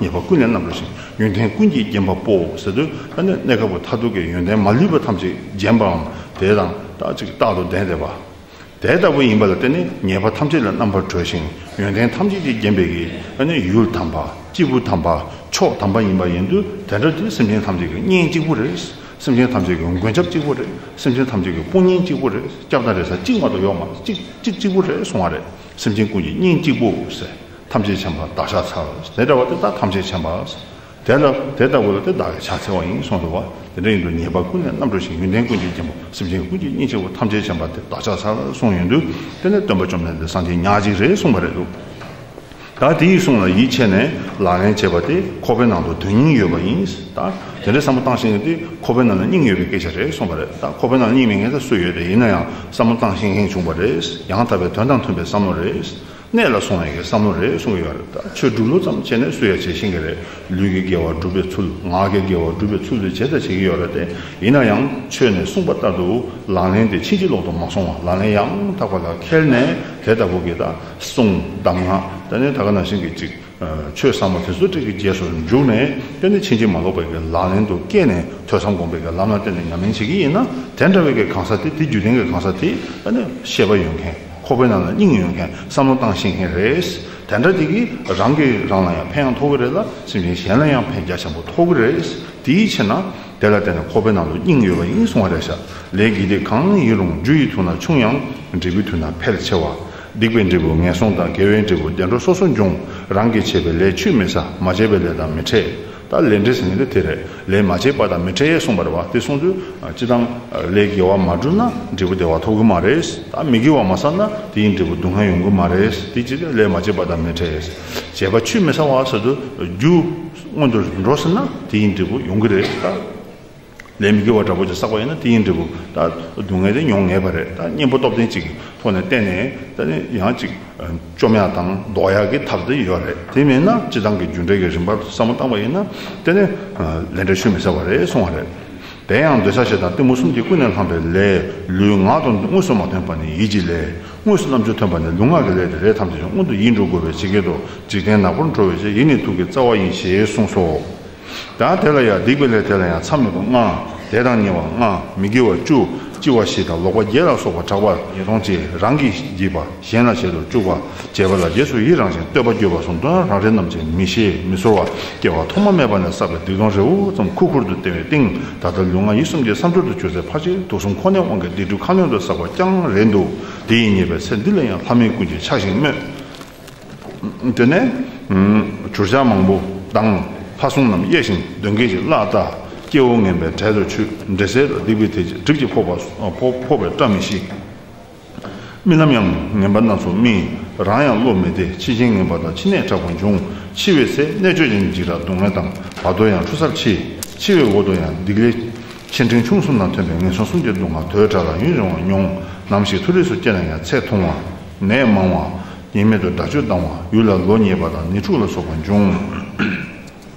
ཉེས་པ་ཀུན་ལས་རྣམ་གྲོལ་ཞིང་། ཡོན་ཏན་ཀུན་གྱིས་བརྒྱན་པ་པོ་ཟེར་དུས་ད་ནི་གནས་སྐབས་མཐར་ཐུག་གི་ཡོན་ཏན་མ་ལུས་པ་ཐམས་ཅད་བརྒྱན་པའམ་དེ་དང་ད་ཅིག་རྟག་ཏུ་ལྡན་བསྡད་པ། དེ་ལྟ་བུ་ཡིན་པ་ལ་བརྟེན་ནས་ཉེས་པ་ཐམས་ཅད་ལས་རྣམ་པར་གྲོལ་ཞིང་ཡོན་ཏན་ཐམས་ཅད་ཀྱིས་བརྒྱན་པའི་གི་ཨ་ནི་ཡུལ་དམ་པ། སྐྱེས་བུ་དམ་པ། མཆོག་དམ་པ་ཡིན་པ་ཡིན་དུས་དེ་འདྲ་དེ་སེམས་ཅན་ཐམས་ཅད་ཀྱི་གཉེན་གཅིག་པུ་རེད། སེམས་ཅན་ཐམས་ཅད་ཀྱི་མགོན་སྐྱབས་གཅིག་པུ་རེད། སེམས་ཅན་ཐམས་ཅད་ཀྱི་དཔུང་གཉེན་གཅིག་པུ་རེད། སྐྱབས་དང་རེ་ས་གཅིག་མ་གཏོགས་ཡོད་མ་གཅིག་གཅིག་གཅིག་པུ་རེད་གསུང་བ་རེད། སེམས་ཅན་ཀུན་གྱི་གཉེན་གཅིག་པུ་ཟེར། ཐམས་ཅད་མཁྱེན་པ་བདག་ཕྱག་འཚལ། དེ་འདྲ་བ་དེ་དག་ཐམས་ཅད་མཁྱེན་པ། དེ་ལ་དེ་ལྟ་བུ་ལ་དེ་བདག་གིས་ཕྱག་འཚལ་བ་ཡིན་གསུངས་འདུག་བ། དེ་འདྲ་ཡིན་དུས་ཉེས་པ་ཀུན་ལས་རྣམ་གྲོལ་ཞིང་། ཡོན་ཏན་ཀུན་གྱིས་བརྒྱན་པ། སེམས་ཅན་ཀུན་གྱི་གཉེན་གཅིག་པུ། ཐམས་ཅད་མཁྱེན་པ་དེ་བདག་ཕྱག་འཚལ་གསུངས་ཡོང་དུས་དེ་ནས་སྟོན་པ་བཅོམ་ལྡན་འདས་སངས་རྒྱས་ཉག་གཅིག་རེད་གསུངས་པ་རེད་འདུག་ད་དེའི་གསུང་ལ་ཡིད་ཆེས་ནས་ལག་ལེན་བྱེད་པ་དེ་ཁོག་པའི་ནང་དུ་དོན་སྙིང་ཡོད་པ་ཡིན། ད་དེ་འདྲའི་བསམ་བློ་བཏང་ཤེས་མཁན་དེ་ཁོག་པའི་ནང་ལ་སྙིང་ཡོད་པའི་སྐད་ཆ་རེད་གསུངས་པ་རེད། ད་ཁོག་པའི་ནང་ལ་སྙིང་མེད་མཁན་ད་སུ་ཡོད་རེད། ཡིན་ན་ཡང་བསམ་བློ་བཏང་ཤེས་མཁན་བྱུང་བ་རེད། ཡང་དག་པའི་དོན་དང་མཐུན་པའི་བསམ་བློ་རེད། གནད་ལ་སོང་ཡག་གི་བསམ་བློ་རེད་གསུང་གི་ཡོད་རེད། ད་ཆོས་སྒྲུབ་ལུགས་ཙམ་བྱས་ནས་སུ་ཡང་བྱེད་ཤེས་ཀྱི་རེད། ལུས་ཀྱི་དགེ་བ་སྒྲུབ་པའི་ཚུལ། ངག་གི་དགེ་བ་སྒྲུབ་པའི་ཚུལ་དུ་བྱེད་དང་བྱེད་ཀྱི་ཡོད་རེད་དེ། ཡིན་ན་ཡང་ཆོས་ནས་གསུངས་པ་ལྟར་དུ་ལག་ལེན་དེ་ཕྱིན་ཅི་ལོག་ཏུ་མ་སོང་བ། ལག་ལེན་ཡང་དག་པ་ལ་འཁེལ་ནས་དེ་ལྟ་བུ་གི་ད་གསུང་གདམས་ངག་དེ་ནས་ད་ག་ནང་བཞིན་གྱི་ཅིག་ཆོས་ཟབ་མོ་དེ་ཚོ་ཏིག་གི་རྗེས་སུ་འཇུག་ནས་དེ་ནས་ཕྱིན་ཅི་མ་ལོག་པའི་གི་ལག་ལེན་དུ་བཀལ་ནས་ཐོས་བསམ་སྒོམ་པའི་གི་ལམ་ལ་བརྟེན་ནས་ཉམས་ལེན་བྱེད་ཀྱི་ཡིན་ན། དེ་འདྲ་བའི་གི་གང་ཟག་དེ་དེ་རྒྱུད་ལྡན་གྱི་གང་ཟག་དེ་ཨ་ནི་ཤེས་པ་ཡོད་མཁན། ཁོག་པའི་ནང་ལ་སྙིང་ཡོད་མཁན། བསམ་བློ་བཏང་ཤེས་མཁན་རེད། དེ་འདྲ་དེ་གིས་རང་གིས་རང་ལ་ཡང་ཕན་ཡང་ཐོགས་ཀྱི་རེད་ལ། སེམས་ཅན་གཞན་ལ་ཡང་ཕན་རྒྱ་ཆེན་པོ་ཐོགས་ཀྱི་རེད། དེའི་ཕྱིར་ན་དེ་ལ་བརྟེན་ནས་ཁོག་པའི་ནང་དུ་སྙིང་ཡོད་པ་ཡིན་གསུང་བ་རེད་ཤག་ལས་དགེ་སྡིག་གང་ཡིན་རུང་། རྒྱུ་ཡི་དུས་ན་ཆུང་ཡང་། འབྲས་བུའི་དུས་ན་འཕེལ་ཆེ་བ། སྡིག་པའི་འབྲས་བུ་ངན་སོང་དང་། དགེ་བའི་འབྲས་བུ་བདེ་འགྲོ་སོ་སོར་འབྱུང་། རང་གིས་བྱས་པའི་ལས་ཆུད་མི་ཟ། མ་བྱས་པའི་ལས་དང་མི་འཕྲད། ད་ལས་འབྲས་ཟེར་མཁན་དེ་དེ་རེད། ལས་མ་བྱས་པ་དང་མི་འཕྲད་གསུངས་པ་རེད་བ། དེ་སོང་དུས་སྤྱིར་བཏང་ལས་དགེ་བ་མ་བསྒྲུབས་ན་འབྲས་བུ་བདེ་བ་ཐོབ་ཀྱི་མ་རེད། ད་མི་དགེ་བ་མ་བསགས་ན་དེ་ཡི་འབྲས་བུ་སྡུག་བསྔལ་ཡོང་གི་མ་རེད། དེ་ཅི་སྟེ་ལས་མ་བྱས་པ་དང་མི་འཕྲད། བྱས་པ་ཆུད་མི་ཟ་བ་ཟེར་དུས་རྒྱུ་སྔོན་དུ་འགྲོ་ཟིན་ན་དེ་ཡི་འབྲས་བུ་ཡོང་གི་རེད། ད་ལས་མི་དགེ་བ་འདྲ་པོ་ཅིག་བསགས་པ་ཡིན་ན་དེ་ཡི་འབྲས་བུ་ད་སྡུག་བསྔལ་དེ་མྱོང་ངེས་པ་རེད། ད་གཉེན་པོ་སྟོབས་ལྡན་ཅིག་ཐོག་ནས་བསྟེན་ནས་ད་ནི་ཡང་ཅིག་བཅོམ་ཡག་དང་ཟློག་ཡག་གི་ཐབས་དེ་ཡོད་རེད། དེ་མེད་ན་སྤྱིར་བཏང་གི་རྒྱུ་འབྲས་ཀྱི་རིམ་པར་བསམ་བློ་བཏང་པ་ཡིན་ན་དེ་ནི་ལས་འབྲས་ཆུད་མི་ཟ་བ་རེད་གསུང་བ་རེད། དེ་ཡང་འདོད་ཆགས་ཞེ་སྡང་གཏི་མུག་གསུམ་གྱིས་ཀུན་ནས་བསླངས་པའི་ལས། ལུས་ངག་དང་དངོས་སུ་མ་མཐུན་པ་ནི་ཡིད་ཀྱི་ལས། དངོས་སུ་རྣམ་འགྱུར་མཐུན་པ་ནི་ལུས་ངག་གི་ལས་ཏེ། ལས་ཐམས་ཅད་ཀྱང་སྔོན་དུ་ཡིད་འགྲོ་དགོས་པས་ཇི་སྐད་དུ། འཇིག་རྟེན་ནག་པོར་འགྲོ་བའི་ཕྱིར། ཡིད་ནི་དུག་གི་རྩ་བ་ཡིན། ཞེས་གསུངས་སོ། ད་དེ་ལ་ཡང་སྡིག་པའི་ལས་དེ་ལ་ཡང་མཚམས་མེད་པ་ལྔ། དེ་དང་ཉེ་བ་ལྔ། མི་དགེ་བ་བཅུ། ལྕི་བ་བཞི་དང་ལོག་པ་བརྒྱད་ལ་སོགས་པ་གྲགས་པ་ཉེས་ལྟུང་སྤྱི། རང་གིས་བགྱིས་པ་གཞན་ལ་བྱེད་དུ་བཅུག་པ། བྱས་པ་ལ་རྗེས་སུ་ཡི་རང་ཞིང་། བསྟོད་པ་བརྗོད་པ་སོགས་མདོར་ན་རང་རིག་རྣམ་འབྱེད་མི་ཤེས་མི་ཚོར་བ། སྐྱེ་བ་ཐོག་མ་མེད་པ་ནས་བསགས་པའི་སྡིག་ལྟུང་རེ་བ་ཙམ་ཁུར་ཁུར་དུ་བསྟེན་པའི་སྟེང་། ད་ལྟ་ལུས་ངག་ཡིད་གསུམ་གྱི་བསམ་སྦྱོར་དུ་གྱུར་ཚེ་ཕལ་ཆེར་དུག་གསུམ་ཁོ་ནའི་དབང་གིས་སྡིག་སྒྲིབ་ཁ་སྣོན་དུ་བསགས་པ་ཀྱང་རེད་འདུག་དེ་ཡི་ཉེས་པས་ཚེ་འདི་ལ་ཡང་ལྷ་མིའི་སྐུ་མཁྱེན་ཕྱག་བཞེས་སྨོས། དེ་ནས་བྱུར་ཆག་མང་པོ་དང་ལྷ་སྲུང་རྣམས་གཡས་ཤིང་གདོན་བགེགས་ཀྱི་གླགས་བལྟ། སྐྱེ་བོ་ངན་པའི་གྲལ་དུ་ཆུད། འདྲེ་སྲིན་སྡིག་པའི་དེད་ཅིང་གྲིབ་ཀྱིས་ཕོག་པ་ཕོག་ཕོག་པའི་བཀྲ་མི་ཤིས། རྨི་ལམ་ཡང་ངན་པ་སྣ་ཚོགས་རྨིས། རང་ཡང་བློ་མི་བདེ། འཆི་རྐྱེན་ངན་པ་དང་འཆི་ནད་དྲག་པོ་འབྱུང་། འཆི་བའི་ཚེ་གནད་གཅོད་ཅིང་འཇིགས་སྐྲག་སྡུག་བསྔལ་དང་། བར་དོར་ཡང་འཁྲུལ་སར་འཆི། འཆི་བའི་འོག་ཏུ་ཡང་སྡིག་ལས་ཆེ་འབྲིང་ཆུང་གསུམ་དང་མཐུན་པའི་ངན་སོང་གསུམ་གྱི་སྡུག་བསྔལ་དོས་དྲག་ལ་ཡུན་རིང་བ་མྱོང་། ནམ་ཞིག་མཐོ་རིས་སུ་སྐྱེས་ན་ཡང་ཚེ་ཐུང་བ། ནད་མང་བ། ཉེས་མེད་དུ་དགྲ་གཅོད་ལྡང་བ། ཡུལ་ལ་ལོ་ཉེས་པ་དང་ནད་འཁྲུགས་ལ་སོགས་པ་འབྱུང་།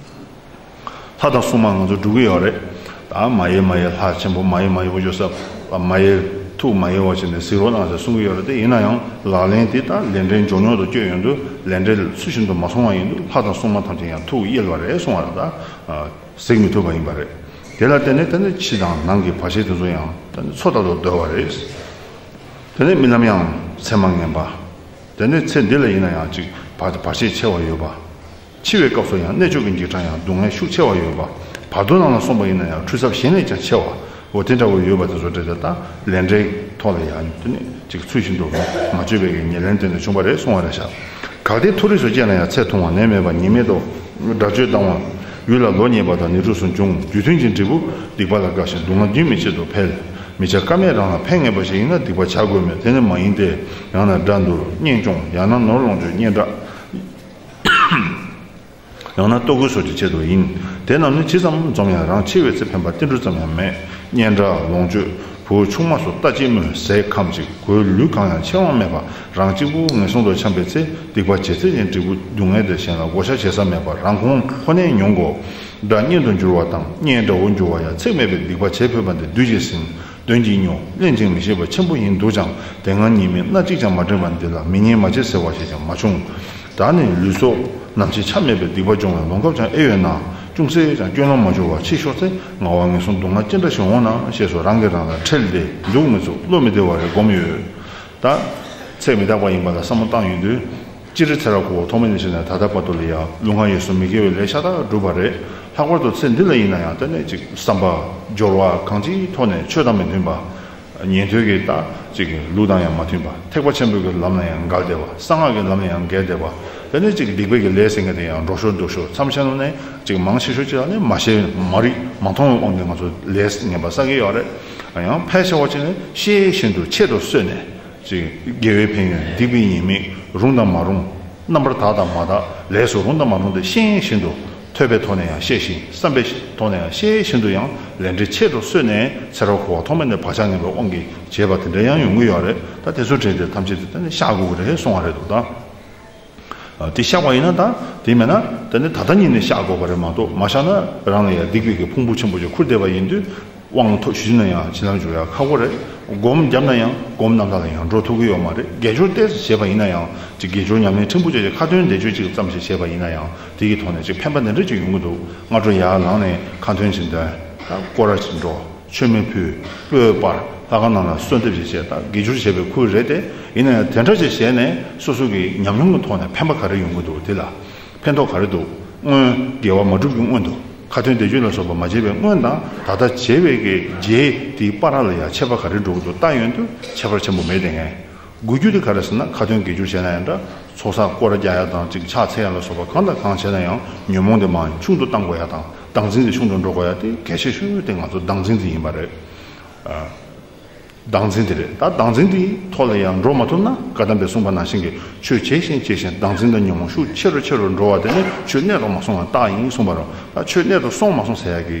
ལྷ་དང་སྲུང་མ་ང་ཚོ་སྒྲུབ་ཀྱི་ཡོད་རེད། ད་མ་ཡེ་མ་ཡེ་ལྷ་ཆེན་པོ་མ་ཡེ་མ་ཡེ་བོ་ཇོ་ས་མ་ཡེ་ཐུགས་མ་ཡེ་བ་བྱས་ནས་གཟིགས་རོགས་གནང་ཟེར་གསུང་གི་ཡོད་རེད་དེ། ཡིན་ན་ཡང་ལག་ལེན་དེ་ད་ལས་འབྲས་མགྱོགས་མྱུར་དུ་སྐྱོད་ཡོང་དུས་ལས་འབྲས་ཚུལ་བཞིན་དུ་མ་སོང་བ་ཡིན་དུས་ལྷ་དང་སྲུང་མ་ཐམས་ཅད་ཡང་ཐུགས་གཡེལ་བ་རེད་གསུང་བ་རེད། ད་གཟིགས་མི་ཐུབ་པ་ཡིན་པ་རེད། དེ་ལ་བརྟེན་ནས་ད་ནི་ཕྱི་དང་ནང་གི་བར་ཆད་དེ་ཚོ་ཡང་ད་ནི་མཚོ་ལྟར་དུ་བརྡོལ་བ་རེད། དེ་ནས་རྨི་ལམ་ཡང་མཚན་མ་ངན་པ། དེ་ནས་ཚེ་འདི་ལ་ཡིན་ན་ཡང་ཅིག་བར་བར་ཆད་ཆེ་བ་ཡོད་པ། འཆི་བའི་སྐབས་སུ་ཡང་གནད་གཅོད་ཀྱི་འཇིགས་སྐྲག་ཡང་སྡུག་བསྔལ་ཤུགས་ཆེ་བ་ཡོད་པ། བར་དོ་ནང་ལ་སོང་པ་ཡིན་ན་ཡང་འཁྲུལ་ཚབས་གཞན་ལས་ཀྱང་ཆེ་བ། འོ་དེ་འདྲ་བོ་ཡོད་པ་དེ་ཚོ་འདྲ་དེ་ད་ལས་འབྲས་ཐོག་ལ་ཡང་དེ་ནས་ཅིག་ཚུལ་བཞིན་དུ་མ་བཅོས་པའི་ཉེར་ལེན་དེ་འདྲ་བྱུང་བ་རེད་གསུང་བ་རེད་ཤག་གལ་ཏེ་མཐོ་རིས་སུ་སྐྱེས་ན་ཡང་ཚེ་ཐུང་བ། ནད་མེད་པ་ཉེས་མེད་དོ། དགྲ་གཅོད་ལྡང་བ། ཡུལ་ལ་ལོ་ཉེས་པ་དང་ནད་འཁྲུགས་སུ་འབྱུང་། རྒྱུ་མཐུན་གྱི་འབྲས་བུ་སྡིག་པ་ལ་དགའ་ཞིང་སྡུག་བསྔལ་རྒྱུན་མི་ཆད་དུ་འཕེལ། མི་བྱ་ཀ་མེད་རང་ལ་ཕན་ངེས་པ་ཞིག་ཡིན་ན་སྡིག་པ་བྱ་དགོས་མོད། དེ་ནི་མ་ཡིན་ཏེ། ཡང་ན་དགྲ་འདུལ་གཉེན་སྐྱོང་། ཡང་ན་ནོར་ལོངས་སྤྱོད་སྙན་གྲགས། ཡང་ན་ལྟོ་གོས་སོགས་ཀྱི་ཆེད་དུ་ཡིན། དེ་རྣམས་ནི་ཇི་ཙམ་འཛོམས་ཡང་རང་འཆི་བའི་ཚེ་ཕན་པ་ཏིལ་འབྲུ་ཙམ་ཡང་མེད། སྙན་གྲགས་ལོངས་སྤྱོད་བུ་ཆུང་མ་སོགས་ལྟ་ཅི་སྨོས། ཟས་ཁམ་གཅིག་གོས་ལུས་གང་ཡང་ཕྱེ་དབང་མེད་པ་རང་གཅིག་པུ་ངན་སོང་དུ་འཁྱམས་པའི་ཚེ་སྡིག་པ་བྱས་ཚད་ཀྱི་འབྲས་བུ་སྡུག་བསྔལ་དེ་གཞན་ལ་བགོ་བཤའ་བྱེད་ས་མེད་པར་རང་ཁོང་ཁོ་ནས་མྱོང་དགོས། དགྲ་གཉེན་དུ་འགྱུར་བ་དང་གཉེན་དགྲ་བོ་འགྱུར་བ་ཡང་ཚེགས་མེད་པའི་སྡིག་པ་བྱས་ཕོད་པ་འདི་བདུད་ཀྱིས་ཟིན། གདོན་གྱིས་མྱོས། གླེན་ཅིང་མི་ཤེས་པ་ཆེན་པོ་ཡིན་འདུག་ཀྱང་དེ་སྔ་ཉེས་དམིགས་སྣ་གཅིག་ཀྱང་མ་དྲན་པ་འདི་ལ་མི་ཉན་མ་བྱེད་ཟེར་བ་ཞིག་ཀྱང་མ་བྱུང་། ད་ནི་ལུས་སྲོག་ནམ་འཆི་ཆ་མེད་པའི་སྡིག་པ་སྦྱོང་བའི་ལོང་སྐབས་ཀྱང་ཨེ་ཡོད་ན། ཅུང་ཟད་ཀྱང་སྐྱོན་ལམ་མ་འཆོལ་བར་འཆི་ཤོར་ཚེ་ངལ་བ་ངན་སོང་སྡུག་བསྔལ་ཅི་འདྲ་ཞིག་འོང་ན་ཞེས་སོགས་རང་གིས་རང་ལ་ཁྲེལ་ཏེ་འདུག་མི་ཚུགས། བློ་མི་བདེ་བ་རེ་སྒོམ་ཡོད། ད་ཚེ་མི་རྟག་པ་ཡིན་པ་ལ་བསམ་བློ་བཏང་ཡོང་དུས། སྤྱིར་ཚེ་རབས་འཁོར་བ་ཐོག་མེད་ནས་བྱས་ནས་ད་ལྟ་བར་དུ་ལ་ཡང་ལུས་ངག་ཡིད་གསུམ་མི་དགེ་བའི་ལས་ཤ་སྟག་བསྒྲུབས་པ་རེད། ལྷག་པར་དུ་ཚེ་འདི་ལ་ཡིན་ན་ཡང་དེ་ནས་ཅིག་བསམ་པ་སྦྱོར་བ་གང་ཅིའི་ཐོག་ནས་ཆོས་དང་མི་མཐུན་པ། ཉན་ཐོས་ཀྱི་ད་ཅིག་ལུགས་དང་ཡང་མ་མཐུན་པ། ཐེག་པ་ཆེན་པོའི་གི་ལམ་ལ་ཡང་འགལ་བསྡད་པ། གསང་སྔགས་ཀྱི་ལམ་ལ་ཡང་འགལ་བསྡད་པ། དེ་ནས་ཅིག་སྡིག་པའི་གི་ལས་ཟེར་མཁན་དེ་ཡང་འགྲོ་ཤོར་འདུག་ཤོར། མཚམས་ཤར་ནང་ནས་ཅིག་མང་ཆེ་ཤོས་ཅིག་ལ་ནི་མ་ཤེས་མ་རིག་མ་མཐོང་བའི་དབང་གིས་ང་ཚོ་ལས་ངན་པ་བསགས་ཀྱི་ཡོད་རེད། ཡང་ཕལ་ཆེ་བ་ཅིག་ནི་ཤེས་བཞིན་དུ་ཆེད་དུ་གསོས་ནས། ཅིག་དགེ་བའི་ཕན་ཡོན་སྡིག་པའི་ཉེས་དམིགས་རུང་དང་མ་རུང་། རྣམ་པར་དག་དང་མ་དག་ལས་སུ་རུང་དང་མ་རུང་དེ་ཤེས་བཞིན་དུ་ཐོས་པའི་ཐོག་ནས་ཡང་ཤེས་ཤིང་བསམ་པའི་ཐོག་ནས་ཡང་ཤེས་བཞིན་དུ་ཡང་ལས་འབྲས་ཆེད་དུ་གསོས་ནས་ཚེ་རབས་འཁོར་བ་ཐོག་མེད་ནས་བག་ཆགས་ངན་པའི་དབང་གིས་བྱས་པ་དེ་འདྲ་ཡང་ཡོང་གི་ཡོད་རེད། ད་དེ་ཚོ་དྲན་ཏེ་ཐམས་ཅད་དེ་ད་ནི་བཤགས་དགོས་ཀྱི་རེད་གསུང་བ་རེད་འདུག་ད། དེ་བཤགས་པ་ཡིན་ན་ད་དེ་མེད་ན་ད་ནི་ད་ལྟ་ཉིད་ནས་བཤགས་དགོས་པ་རེད་མ་གཏོགས། མ་བཤགས་ན་རང་ལ་ཡང་སྡིག་པའི་གི་ཕུང་པོ་ཆེན་པོ་ཅིག་ཁུར་བསྡད་པ་ཡིན་དུས། དབང་ཐོབ་ཞུས་ན་ཡང་བྱིན་རླབས་འཇུག་ཡ་ཁག་པོ་རེད། སྒོམ་བརྒྱབ་ན་ཡང་སྒོམ་རྣམ་དག་ལ་ཡང་འགྲོ་ཐུབ་ཀྱི་ཡོད་མ་རེད། དགེ་སྦྱོར་ཏོག་ཙམ་བྱས་པ་ཡིན་ན་ཡང་ཅིག་དགེ་སྦྱོར་ཉམས་ལེན་ཕྲན་བུ་ཅིག་ཅིག་ཁ་ཏོན་བཟླས་བརྗོད་ཅིག་ཙམ་ཞིག་བྱས་པ་ཡིན་ན་ཡང་དེ་གི་ཐོག་ནས་ཅིག་ཕན་པ་འདི་འདྲ་ཅིག་ཡོང་གི་འདུག་སྔ་དྲོ་ཡར་ལངས་ནས་ཁ་ཏོན་ཅིག་འདོན། ད་སྐོར་ར་ཅིག་འགྲོ། མཆོད་མེ་ཕུལ། སྤོས་སྤར། ལྷ་ཁང་ནང་ལ་གསོལ་འདེབས་ཅིག་བྱས། ད་དགེ་སྦྱོར་བྱས་པའི་ཁུལ་རེད་དེ། ཡིན་ན་ཡང་དེ་འདྲ་ཅིག་བྱས་ནས་སོ་སོ་གི་ཉམས་མྱོང་གི་ཐོག་ནས་ཕན་པ་ག་རེ་ཡོང་གི་འདུག་དེ་ལ་ཕན་ཐོགས་ག་རེ་འདུག་སྔོན་དགེ་བ་མ་བསྒྲུབ་ཀྱི་སྔོན་དུ། ཁ་ཏོན་བཟླས་བརྗོད་ལ་སོགས་པ་མ་བྱས་པའི་སྔོན་དང་ད་ལྟ་བྱས་པའི་གི་རྗེས་དེའི་བར་ལ་ཡང་ཁྱད་པར་ག་རེ་འགྲོ་གི་འདུག་ལྟ་ཡོང་དུས་ཁྱད་པར་ཆེན་པོ་མེད་དེ། ངས་དགོས་རྒྱུ་དེ་ག་རེ་ཟེར་ན། ཁ་ཏོན་དགེ་སྦྱོར་བྱས་ན་ཡང་འདྲ། ཚོགས་བསགས་སྐོར་ར་རྒྱག་ཡ་དང་ཅིག་ཕྱག་འཚལ་ཡ་ལ་སོགས་པ་གང་དང་གང་བྱས་ན་ཡང་ཉོན་མོངས་དེ་མར་ཆུང་དུ་གཏང་དགོས་ཡ་དང་། བདག་འཛིན་དེ་ཆུང་དུ་འགྲོ་དགོས་ཡ་དེ་གལ་ཆེ་ཤོས་དེ་ང་ཚོ་བདག་འཛིན་དེ་ཡིན་པ་རེད། ཨ། བདག་འཛིན་དེ་རེད། ད་བདག་འཛིན་དེའི་ཐོག་ལ་ཡང་འགྲོ་མ་ཐུབ་ན། བཀའ་གདམས་པས་གསུངས་པ་ནང་བཞིན་གྱི་ཆོས་བྱས་ཤིང་བྱས་ཤིང་བདག་འཛིན་དང་ཉོན་མོངས་ཤུགས་ཆེ་རུ་ཆེ་རུ་འགྲོ་བ་དེ་ནི་ཆོས་གནད་དུ་མ་སོང་བའི་རྟགས་ཡིན་གསུངས་པ་རེད། ད་ཆོས་གནད་དུ་སོང་མ་སོང་ཟེར་ཡ་གི་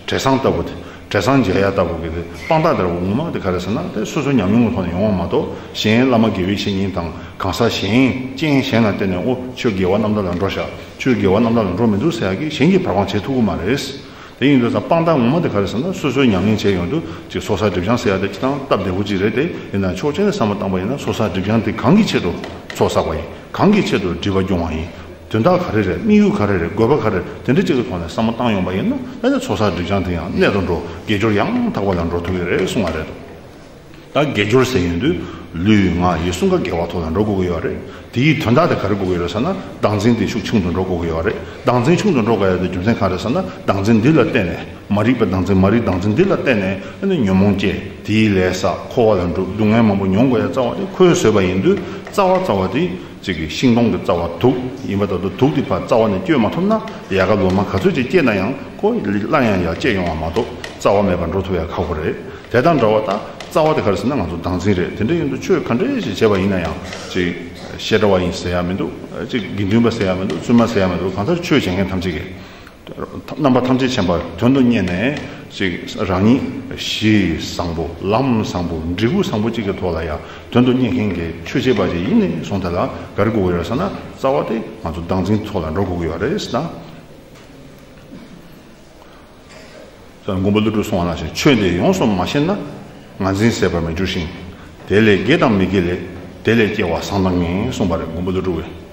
བྲེལ་ཟིང་ལྟ་བུ་དེ། བྲེལ་ཟིང་འཇལ་ཡ་ལྟ་བུ་གི་དེ་དཔང་རྟགས་དེ་ར་འོག་མ་དེ་ག་རེ་ཟེར་ན། དེ་སོ་སོའི་ཉམས་མྱོང་གི་ཐོག་ནས་ཡོང་བ་མ་གཏོགས། གཞན་བླ་མ་དགེ་བའི་བཤེས་གཉེན་དང་གང་ཟག་གཞན་རྐྱེན་གཞན་ལ་བརྟེན་ནས། ཨོ་ཁྱོད་དགེ་བ་རྣམ་དག་ལ་འགྲོ་ཤག་ཁྱོད་དགེ་བ་རྣམ་དག་ལ་འགྲོ་མི་འདུག་ཟེར་ཡ་གི་གཞན་གྱིས་བར་དཔང་བྱེད་ཐུབ་ཀྱི་མ་རེད། དེ་ཡིན་དུས་ཙང་དཔང་རྟགས་ངོ་མ་དེ་ག་རེ་ཟེར་ན། སོ་སོའི་ཉམས་ལེན་བྱས་ཡོང་དུས་ཅིག་ཚོགས་བསགས་སྒྲིབ་སྦྱང་ཟེར་ཡ་དེ་སྤྱིར་བཏང་སྟབས་བདེ་པོ་ཅིག་རེད་དེ། ཡིན་ནའང་ཕྱོགས་གཅིག་ནས་བསམ་བློ་བཏང་པ་ཡིན་ན། ཚོགས་བསགས་སྒྲིབ་སྦྱང་དེ་གང་གི་ཆེད་དུ་ཚོགས་བསགས་པ་ཡིན། གང་གི་ཆེད་དུ་སྒྲིབ་པ་སྦྱོང་བ་ཡིན། དོན་དག་ག་རེ་རེད། དམིགས་ཡུལ་ག་རེ་རེད། དགོས་པ་ག་རེ་རེད། དེ་འདྲ་ཅིག་གི་ཐོག་ནས་བསམ་བློ་བཏང་ཡོང་པ་ཡིན་ན། ཨ་ནི་ཚོགས་བསགས་སྒྲིབ་སྦྱང་དེ་ཡང་གནད་དུ་འགྲོ། དགེ་སྦྱོར་ཡང་དག་པ་ལ་འགྲོ་ཐུབ་ཀྱི་རེད་གསུང་བ་རེད། ད་དགེ་སྦྱོར་ཟེར་ཡོང་དུས་ལུས་ངག་ཡིད་གསུམ་ཀ་དགེ་བ་ཐོག་ལ་འགྲོ་དགོས་ཀྱི་ཡོད་རེད། དེའི་དོན་དག་དེ་ག་རེ་དགོས་ཀྱི་ཡོད་རེད་ཟེར་ན། བདག་འཛིན་དེ་ཤུགས་ཆུང་དུ་འགྲོ་དགོས་ཀྱི་ཡོད་རེད། བདག་འཛིན་ཆུང་དུ་འགྲོ་དགོས་ཡ་དེ་རྒྱུ་མཚན་ག་རེ་ཟེར་ན། བདག་འཛིན་འདི་ལ་བརྟེན་ནས། མ་རིག་པའི་བདག་འཛིན། མ་རིག་བདག་འཛིན་འདི་ལ་བརྟེན་ནས་ཨ་ནི་ཉོན་མོངས་སྐྱེ། དེའི་ལས་བསགས། འཁོར་བ་ལ་འགྲོ། སྡུག་བསྔལ་མང་པོ་མྱོང་དགོས་ཡ་རྩ་བ་དེ་ཁོས་བཟོས་པ་ཡིན་དུས། རྩ་བ་རྩ་བ་དེ་ཅིག་གི་ཤིང་སྡོང་གི་རྩ་བ་དུག་ཡིན་པ་ལྟར་དུ། དུག་དེ་ཕར་རྩ་བ་ནས་བཅོས་མ་ཐུབ་ན། ཡལ་ག་ལོ་མ་ག་ཚོད་ཅིག་སྐྱེས་ན་ཡང་ཁོ་སླར་ཡང་ཡར་སྐྱེས་ཡོང་བ་མ་གཏོགས། རྩ་བ་མེད་པར་འགྲོ་ཐུབ་ཡ་ཁག་པོ་རེད། དེ་དང་འདྲ་བ། ད་རྩ་བ་དེ་ག་རེ་ཟེར་ན། ང་ཚོ་བདག་འཛིན་རེད། དེ་འདྲ་ཡིན་དུས་ཆོས་ག་འདྲ་ཞིག་བྱས་པ་ཡིན་ན་ཡང་། ཅིག་བཤད་གྲྭ་བ་ཡིན་ཟེར་ཡ་མི་འདུག་ཅིག་དགེ་འདུན་པ་ཟེར་ཡ་མི་འདུག་བཙུན་མ་ཟེར་ཡ་མི་འདུག་གང་ལྟར་ཆོས་བྱེད་མཁན་ཐམས་ཅད་ཀྱིས། རྣམ་པ་ཐམས་ཅད་མཁྱེན་པ་དོན་དུ་གཉེར་ནས། ཅིག་རང་ཉིད་གཞི་བཟང་པོ། ལམ་བཟང་པོ། འབྲས་བུ་བཟང་པོ་ཅིག་གི་ཐོག་ལ་ཡང་དོན་དུ་གཉེར་མཁན་གྱི་ཆོས་བྱེད་པ་ཅིག་ཡིན་ནས་བཟུང་། དེ་ལ་ག་རེ་དགོས་ཀྱི་ཡོད་ཟེར་ན། རྩ་བ་དེ་ང་ཚོ་བདག་འཛིན་ཐོག་ལ་འགྲོ་དགོས་ཀྱི་ཡོད་རེད་ཟེར་ན། མགོན་པོ་ཀླུ་སྒྲུབ་གསུངས་པ་ནང་བཞིན། ཆོས་འདི་ཡོངས་སུ་མ་ཤེས་ན། ངར་འཛིན་ཟད་པར་མི་འགྱུར་ཞིང་། དེ་ལས་དགེ་དང་མི་དགེ་ལས། དེ་ལས་སྐྱེ་བ་བཟང་དང་ངན་གསུངས་པ་རེད། མགོན་པོ་ཀླུ་སྒྲུབ་ཀྱིས།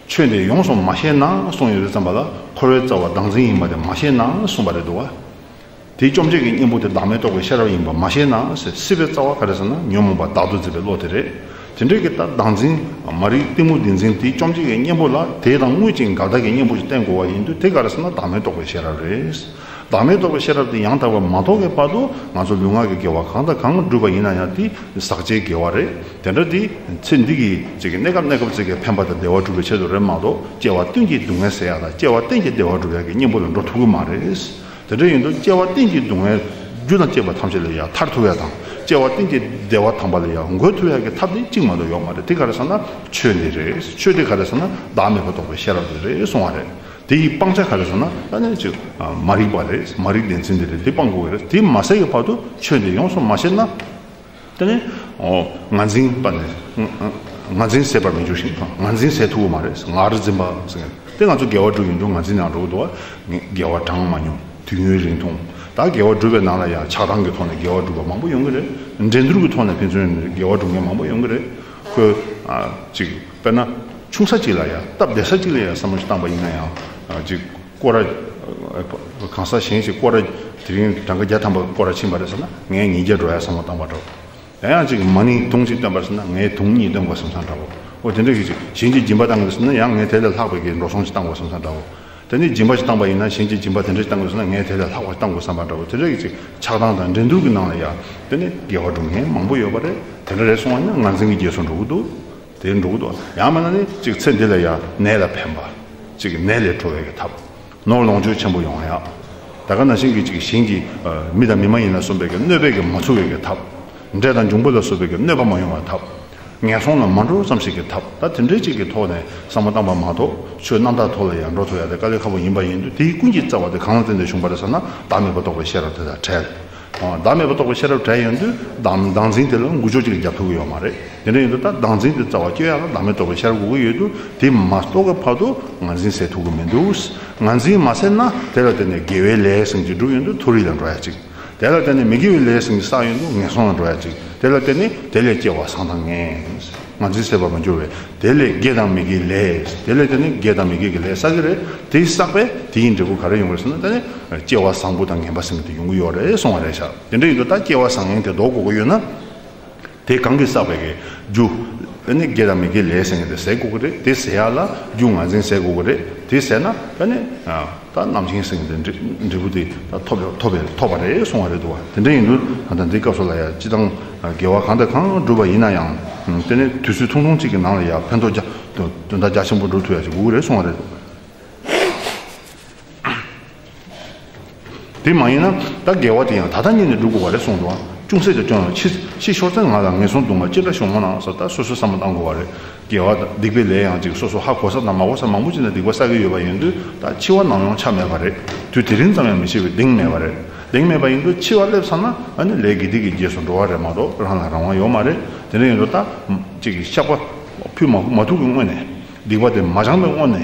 ཆོས་འདི་ཡོངས་སུ་མ་ཤེས་ན་གསུངས་ཡོད་དུས་ཙམ་པ་ལ། འཁོར་བའི་རྩ་བ་བདག་འཛིན་ཡིན་པ་དེ་མ་ཤེས་ན་གསུངས་པ་རེད་འདུག་བ། དེའི་བཅོམ་བྱེད་ཀྱི་གཉེན་པོ་དེ་བདག་མེད་རྟོགས་པའི་ཤེས་རབ་ཡིན་པ་མ་ཤེས་ན་ཟེར། སྲིད་པའི་རྩ་བ་ག་རེ་ཟེར་ན། ཉོན་མོངས་པ་བདག་ཏུ་འཛིན་པའི་བློ་དེ་རེད། དེ་འདྲའི་གི་ད་བདག་འཛིན། མ་རིག་གཏི་མུག་འདི་འཛིན། དེའི་བཅོམ་བྱེད་ཀྱི་གཉེན་པོ་ལ་དེ་དང་དངོས་གཅིག་འགལ་ཟླ་གི་གཉེན་པོ་ཞིག་བསྟེན་དགོས་པ་ཡིན་དུས། དེ་ག་རེ་ཟེར་ན། བདག་མེད་རྟོགས་པའི་ཤེས་རབ་རེད། བདག་མེད་རྟོགས་པའི་ཤེས་རབ་དེ་ཡང་དག་པར་མ་རྟོགས་པའི་བར་དུ། ང་ཚོ་ལུས་ངག་གི་དགེ་བ་གང་དང་གང་བསྒྲུབས་པ་ཡིན་ན་ཡང་དེ་ཟག་བཅས་དགེ་བ་རེད། དེ་འདྲ་དེ་ཚེ་འདི་གི་ཅིག་གི་གནས་སྐབས་གནས་སྐབས་ཅིག་གི་ཕན་པ་དང་བདེ་བ་སྒྲུབ་པའི་ཆེད་དུ་རེད་མ་གཏོགས། སྐྱེ་བ་གཏན་གྱི་སྡུག་བསྔལ་ཟེར་ཡ་དང་། སྐྱེ་བ་གཏན་གྱི་བདེ་བ་སྒྲུབ་ཡ་གི་གཉེན་པོ་ལ་འགྲོ་ཐུབ་ཀྱི་མ་རེད། དེ་འདྲ་ཡིན་དུས་སྐྱེ་བ་གཏན་གྱི་སྡུག་བསྔལ་རྒྱུ་དང་བཅས་པ་ཐམས་ཅད་ལས་ཡང་ཐར་ཐུབ་ཡ་དང་། སྐྱེ་བ་གཏན་གྱི་བདེ་བ་དམ་པ་ལ་ཡང་འགོད་ཐུབ་ཡ་གི་ཐབས་དེ་གཅིག་མ་གཏོགས་ཡོད་མ་རེད། དེ་ག་རེ་ཟེར་ན། ཆོས་འདི་རེད། ཆོས་འདི་ག་རེ་ཟེར་ན། བདག་མེད་པ་རྟོགས་པའི་ཤེས་རབ་དེ་རེད་གསུང་བ་རེད། དེ་ཡི་སྤང་བྱ་ག་རེ་ཟེར་ན། ད་ནི་ཅིག་མ་རིག་པ་རེད། མ་རིག་བདེན་འཛིན་དེ་རེད། དེ་སྤང་དགོས་ཀྱི་རེད། དེ་མ་ཟད་ཀྱི་བར་དུ་ཆོས་འདི་ཡོངས་སུ་མ་ཤེས་ན། དེ་ནི། ཨོ། ངར་འཛིན་པ་ནི། ངར་འཛིན་ཟད་པར་མི་འགྱུར་ཞིང་། ངར་འཛིན་ཟད་ཐུབ་ཀྱི་མ་རེད། ངར་འཛིན་པ་ཟེར་མཁན་དེ། ང་ཚོ་དགེ་བ་སྒྲུབ་ཡོང་དུས་ངར་འཛིན་ནང་འགྲོ་གི་འདུག་བ། ངས་དགེ་བ་གྲངས་མ་མྱོང་། དུས་ཡུན་རིང་ཐུང་། ད་དགེ་བ་སྒྲུབ་པའི་ནང་ལ་ཡང་ཆགས་སྡང་གི་ཐོག་ནས་དགེ་བ་སྒྲུབ་པ་མང་པོ་ཡོང་གི་རེད། འགྲན་བསྡུར་གྱི་ཐོག་ནས་ཕན་ཚུན་དགེ་བ་སྒྲུབ་མཁན་མང་པོ་ཡོང་གི་རེད། ཁོས། ཨ། ཅིག་དཔེར་ན། ཆུང་ས་ཅིག་ལ་ཡང་། སྟབས་བདེ་ས་ཅིག་ལ་ཡང་བསམ་བློ་ཞིག་བཏང་པ་ཡིན་ན་ཡང་། ཨ། ཅིག་སྐོར་ར། གང་ཟག་གཞན་ཞིག་སྐོར་ར་དེ་རིང་གྲངས་ཀ་བརྒྱ་ཐམ་པ་སྐོར་ར་ཕྱིན་པ་རེད་ཟེར་ན། ངས་ཉིས་བརྒྱ་འགྲོ་ཡ་བསམ་བློ་བཏང་པ་འདྲ་བོ། ཡང་ཡང་ཅིག་མ་ཎི་དུང་གཅིག་བཏོན་པ་རེད་ཟེར་ན། ངས་དུང་གཉིས་བཏོན་དགོས་བསམ་བསམ་འདྲ་བོ། འོ། དེ་འདྲ་ཞིག་ཅིག་གཞན་གྱིས་སྦྱིན་པ་བཏང་གི་ཟེར་ན། ཡང་ངས་དེ་ལས་ལྷག་པའི་གི་འགྲོ་སོང་ཞིག་བཏང་དགོས་བསམ་བསམ་འདྲ་བོ། དེ་ནས་སྦྱིན་པ་ཞིག་བཏང་པ་ཡིན་ན། གཞན་གྱིས་སྦྱིན་པ་དེ་འདྲ་ཞིག་བཏང་དགོས་ཟེར་ན། ངས་དེ་ལས་ལྷག་པ་ཞིག་བཏང་དགོས་བསམ་པ་འདྲ་བོ། དེ་འདྲ་ཞིག་ཅིག་ཆགས་སྡང་དང་འགྲན་བསྡུར་གྱི་ནང་ལ་ཡང་། དེ་ནས་དགེ་བ་སྒྲུབ་མཁན་མང་པོ་ཡོད་པ་རེད། དེ་འདྲ་རེད་སོང་བ་ཡིན་ན་ངར་འཛིན་གྱི་རྗེས་སུ་འགྲོ་གི་འདུག་དེ་འགྲོ་གི་འདུག་ཡང་མིན་ན་ནི་ཅིག་ཚེ་འདི་ལ་ཡང་ནད་ལ་ཕན་པ། ཅིག་ནད་ལས་གྲོལ་བའི་གི་ཐབས། ནོར་ལོངས་སྤྱོད་ཆེན་པོ་ཡོང་ཡག་ད་ག་ནང་བཞིན་གྱི་ཅིག་གཞན་གྱི། ཨ། མི་དང་མི་མ་ཡིན་ལ་སོགས་པའི་གི་གནོད་པས་གི་མ་ཚུགས་པའི་གི་ཐབས། འདྲེ་དང་འབྱུང་པོ་ལ་སོགས་པའི་གི་གནོད་པ་མ་ཡོང་བའི་ཐབས། ངན་སོང་ལ་མ་འགྲོ་ཙམ་ཞིག་གི་ཐབས། ད་དེ་འདྲའི་ཅིག་གི་ཐོག་ནས་བསམ་བློ་བཏང་པ་མ་གཏོགས། ཆོས་རྣམ་དག་ཐོག་ལ་ཡང་འགྲོ་ཐུབ་ཡག་དེ་དཀའ་ལས་ཁག་པོ་ཡིན་པ་ཡིན་དུས། དེའི་ཀུན་གྱི་རྩ་བ་དེ་གང་ལ་བརྟེན་ནས་བྱུང་བ་རེད་ཟེར་ན། བདག་མེད་པ་རྟོགས་པའི་ཤེས་རབ་དེ་དང་བྲལ། བདག་མེད་པ་རྟོགས་པའི་ཤེས་རབ་བྲལ་ཡོང་དུས་བདག་བདག་འཛིན་དེ་ལ་འགུལ་སྐྱོད་ཅིག་རྒྱག་ཐུབ་ཀྱི་ཡོད་མ་རེད། དེ་འདྲ་ཡིན་དུས་ད་བདག་འཛིན་དེ་རྩ་བ་སྐྱོ་ཡག་ལ་བདག་མེད་རྟོགས་པའི་ཤེས་རབ་དགོས་ཀྱི་ཡོད་དུས་དེ་མ་རྟོགས་ཀྱི་བར་དུ་ངར་འཛིན་ཟད་ཐུབ་ཀྱི་མི་འདུག་ངར་འཛིན་མ་ཟད་ན་དེ་ལ་བརྟེན་ནས་དགེ་བའི་ལས་ཟེར་གྱི་སྒྲུབ་ཡོང་དུས་མཐོ་རིས་ལ་འགྲོ་ཡག་ཅིག་དེ་ལ་བརྟེན་ནས་མི་དགེ་བའི་ལས་ཟེར་གྱི་བསགས་ཡོང་དུས་ངན་སོང་ལ་འགྲོ་ཡག་ཅིག་དེ་ལ་བརྟེན་ནས་དེ་ལས་སྐྱེ་བ་བཟང་དང་ངན། ངར་འཛིན་ཟད་པར་མ་གྱུར་བས་དེ་ལས་དགེ་དང་མི་དགེའི་ལས། དེ་ལས་དེ་ནི་དགེ་དང་མི་དགེ་གི་ལས་བསགས་ཀྱི་རེད། དེའི་བསགས་པས་དེ་ཡི་འབྲས་བུ་ག་རེ་ཡོང་གི་རེད་ཟེར་ན་དེ་ནི་སྐྱེ་བ་བཟང་པོ་དང་ངན་པ་ཟེར་མཁན་དེ་ཡོང་གི་ཡོད་རེད་གསུང་བ་རེད་ཤག་དེ་འདྲ་ཡིན་དུས་ད་སྐྱེ་བ་བཟང་ངན་དེ་ལྡོག་དགོས་ཀྱི་ཡོད་ན། དེ་གང་གིས་བསགས་པའི་གི་རྒྱུ། དེ་ནི་དགེ་དང་མི་དགེའི་ལས་ཟེར་མཁན་དེ་ཟད་དགོས་ཀྱི་རེད། དེ་ཟད་ཡག་ལ་རྒྱུ་ངར་འཛིན་ཟད་དགོས་ཀྱི་རེད། དེ་ཟད་ན་དེ་ནི། ད་རྣམ་མཁྱེན་ཟེར་མཁན་དེ་འབྲས་འབྲས་བུ་དེ་ད་ཐོབ་ཐོབ་པའི་ཐོབ་པ་རེད་གསུང་བ་རེད་འདུག་བ། དེ་འདྲ་ཡིན་དུས་ད་ལྟ་འདི་སྐབས་སུ་ལ་ཡ་སྤྱི་བཏང་དགེ་བ་གང་དང་གང་བསྒྲུབས་པ་ཡིན་ན་ཡང་དེ་ནི་དུས་ཚོད་ཐུང་ཐུང་གཅིག་གི་ནང་ལ་ཡ་ཕན་ཐོགས་རྒྱ་དོན་དག་རྒྱ་ཆེན་པོ་འགྲུབ་ཐུབ་ཡ་ཞིག་དགོས་ཀྱི་རེད་གསུང་བ་རེད་འདུག་དེ་མ་ཡིན་ན་ད་དགེ་བ་དེ་ཡང་ད་ལྟ་ཉིད་ནས་སྒྲུབ་དགོས་པ་རེད་གསུངས་འདུག་ཅུང་ཟད་ཀྱང་སྐྱོན་ཡང་ཕྱི་ཕྱི་ཤོར་ཚེ་ང་ལ་ངན་སོང་སྡུག་བསྔལ་ཅི་འདྲ་བྱུང་ངོ་ན་ཟེར་ད་སོ་སོས་བསམ་བློ་བཏང་དགོས་པ་རེད། དགེ་བ་སྡིག་པའི་ལས་ཡང་ཅིག་སོ་སོ་ཧ་གོ་ས་དང་མ་གོ་ས་མང་པོ་ཅིག་ནས་སྡིག་པ་བསགས་ཀྱི་ཡོད་པ་ཡིན་དུས་ད་འཆི་བ་ནམ་ཡོང་ཆ་མེད་པ་རེད། དུས་དེ་རིང་ཙམ་ཡང་མི་འཆི་བའི་གདེང་མེད་པ་རེད། གདེང་མེད་པ་ཡིན་དུས་འཆི་བ་སླེབས་ཚར་ན་ཨ་ནི་ལས་དགེ་སྡིག་གི་རྗེས་སུ་འགྲོ་བ་རེད་མ་གཏོགས་རང་ལ་རང་དབང་ཡོད་མ་རེད། དེ་འདྲ་ཡིན་དུས་ད་ཅིག་བཤགས་པ་ཕུལ་མ་མ་ཐུབ་ཀྱི་སྔོན་ནས། སྡིག་པ་དེ་མ་བྱང་བའི་སྔོན་ནས་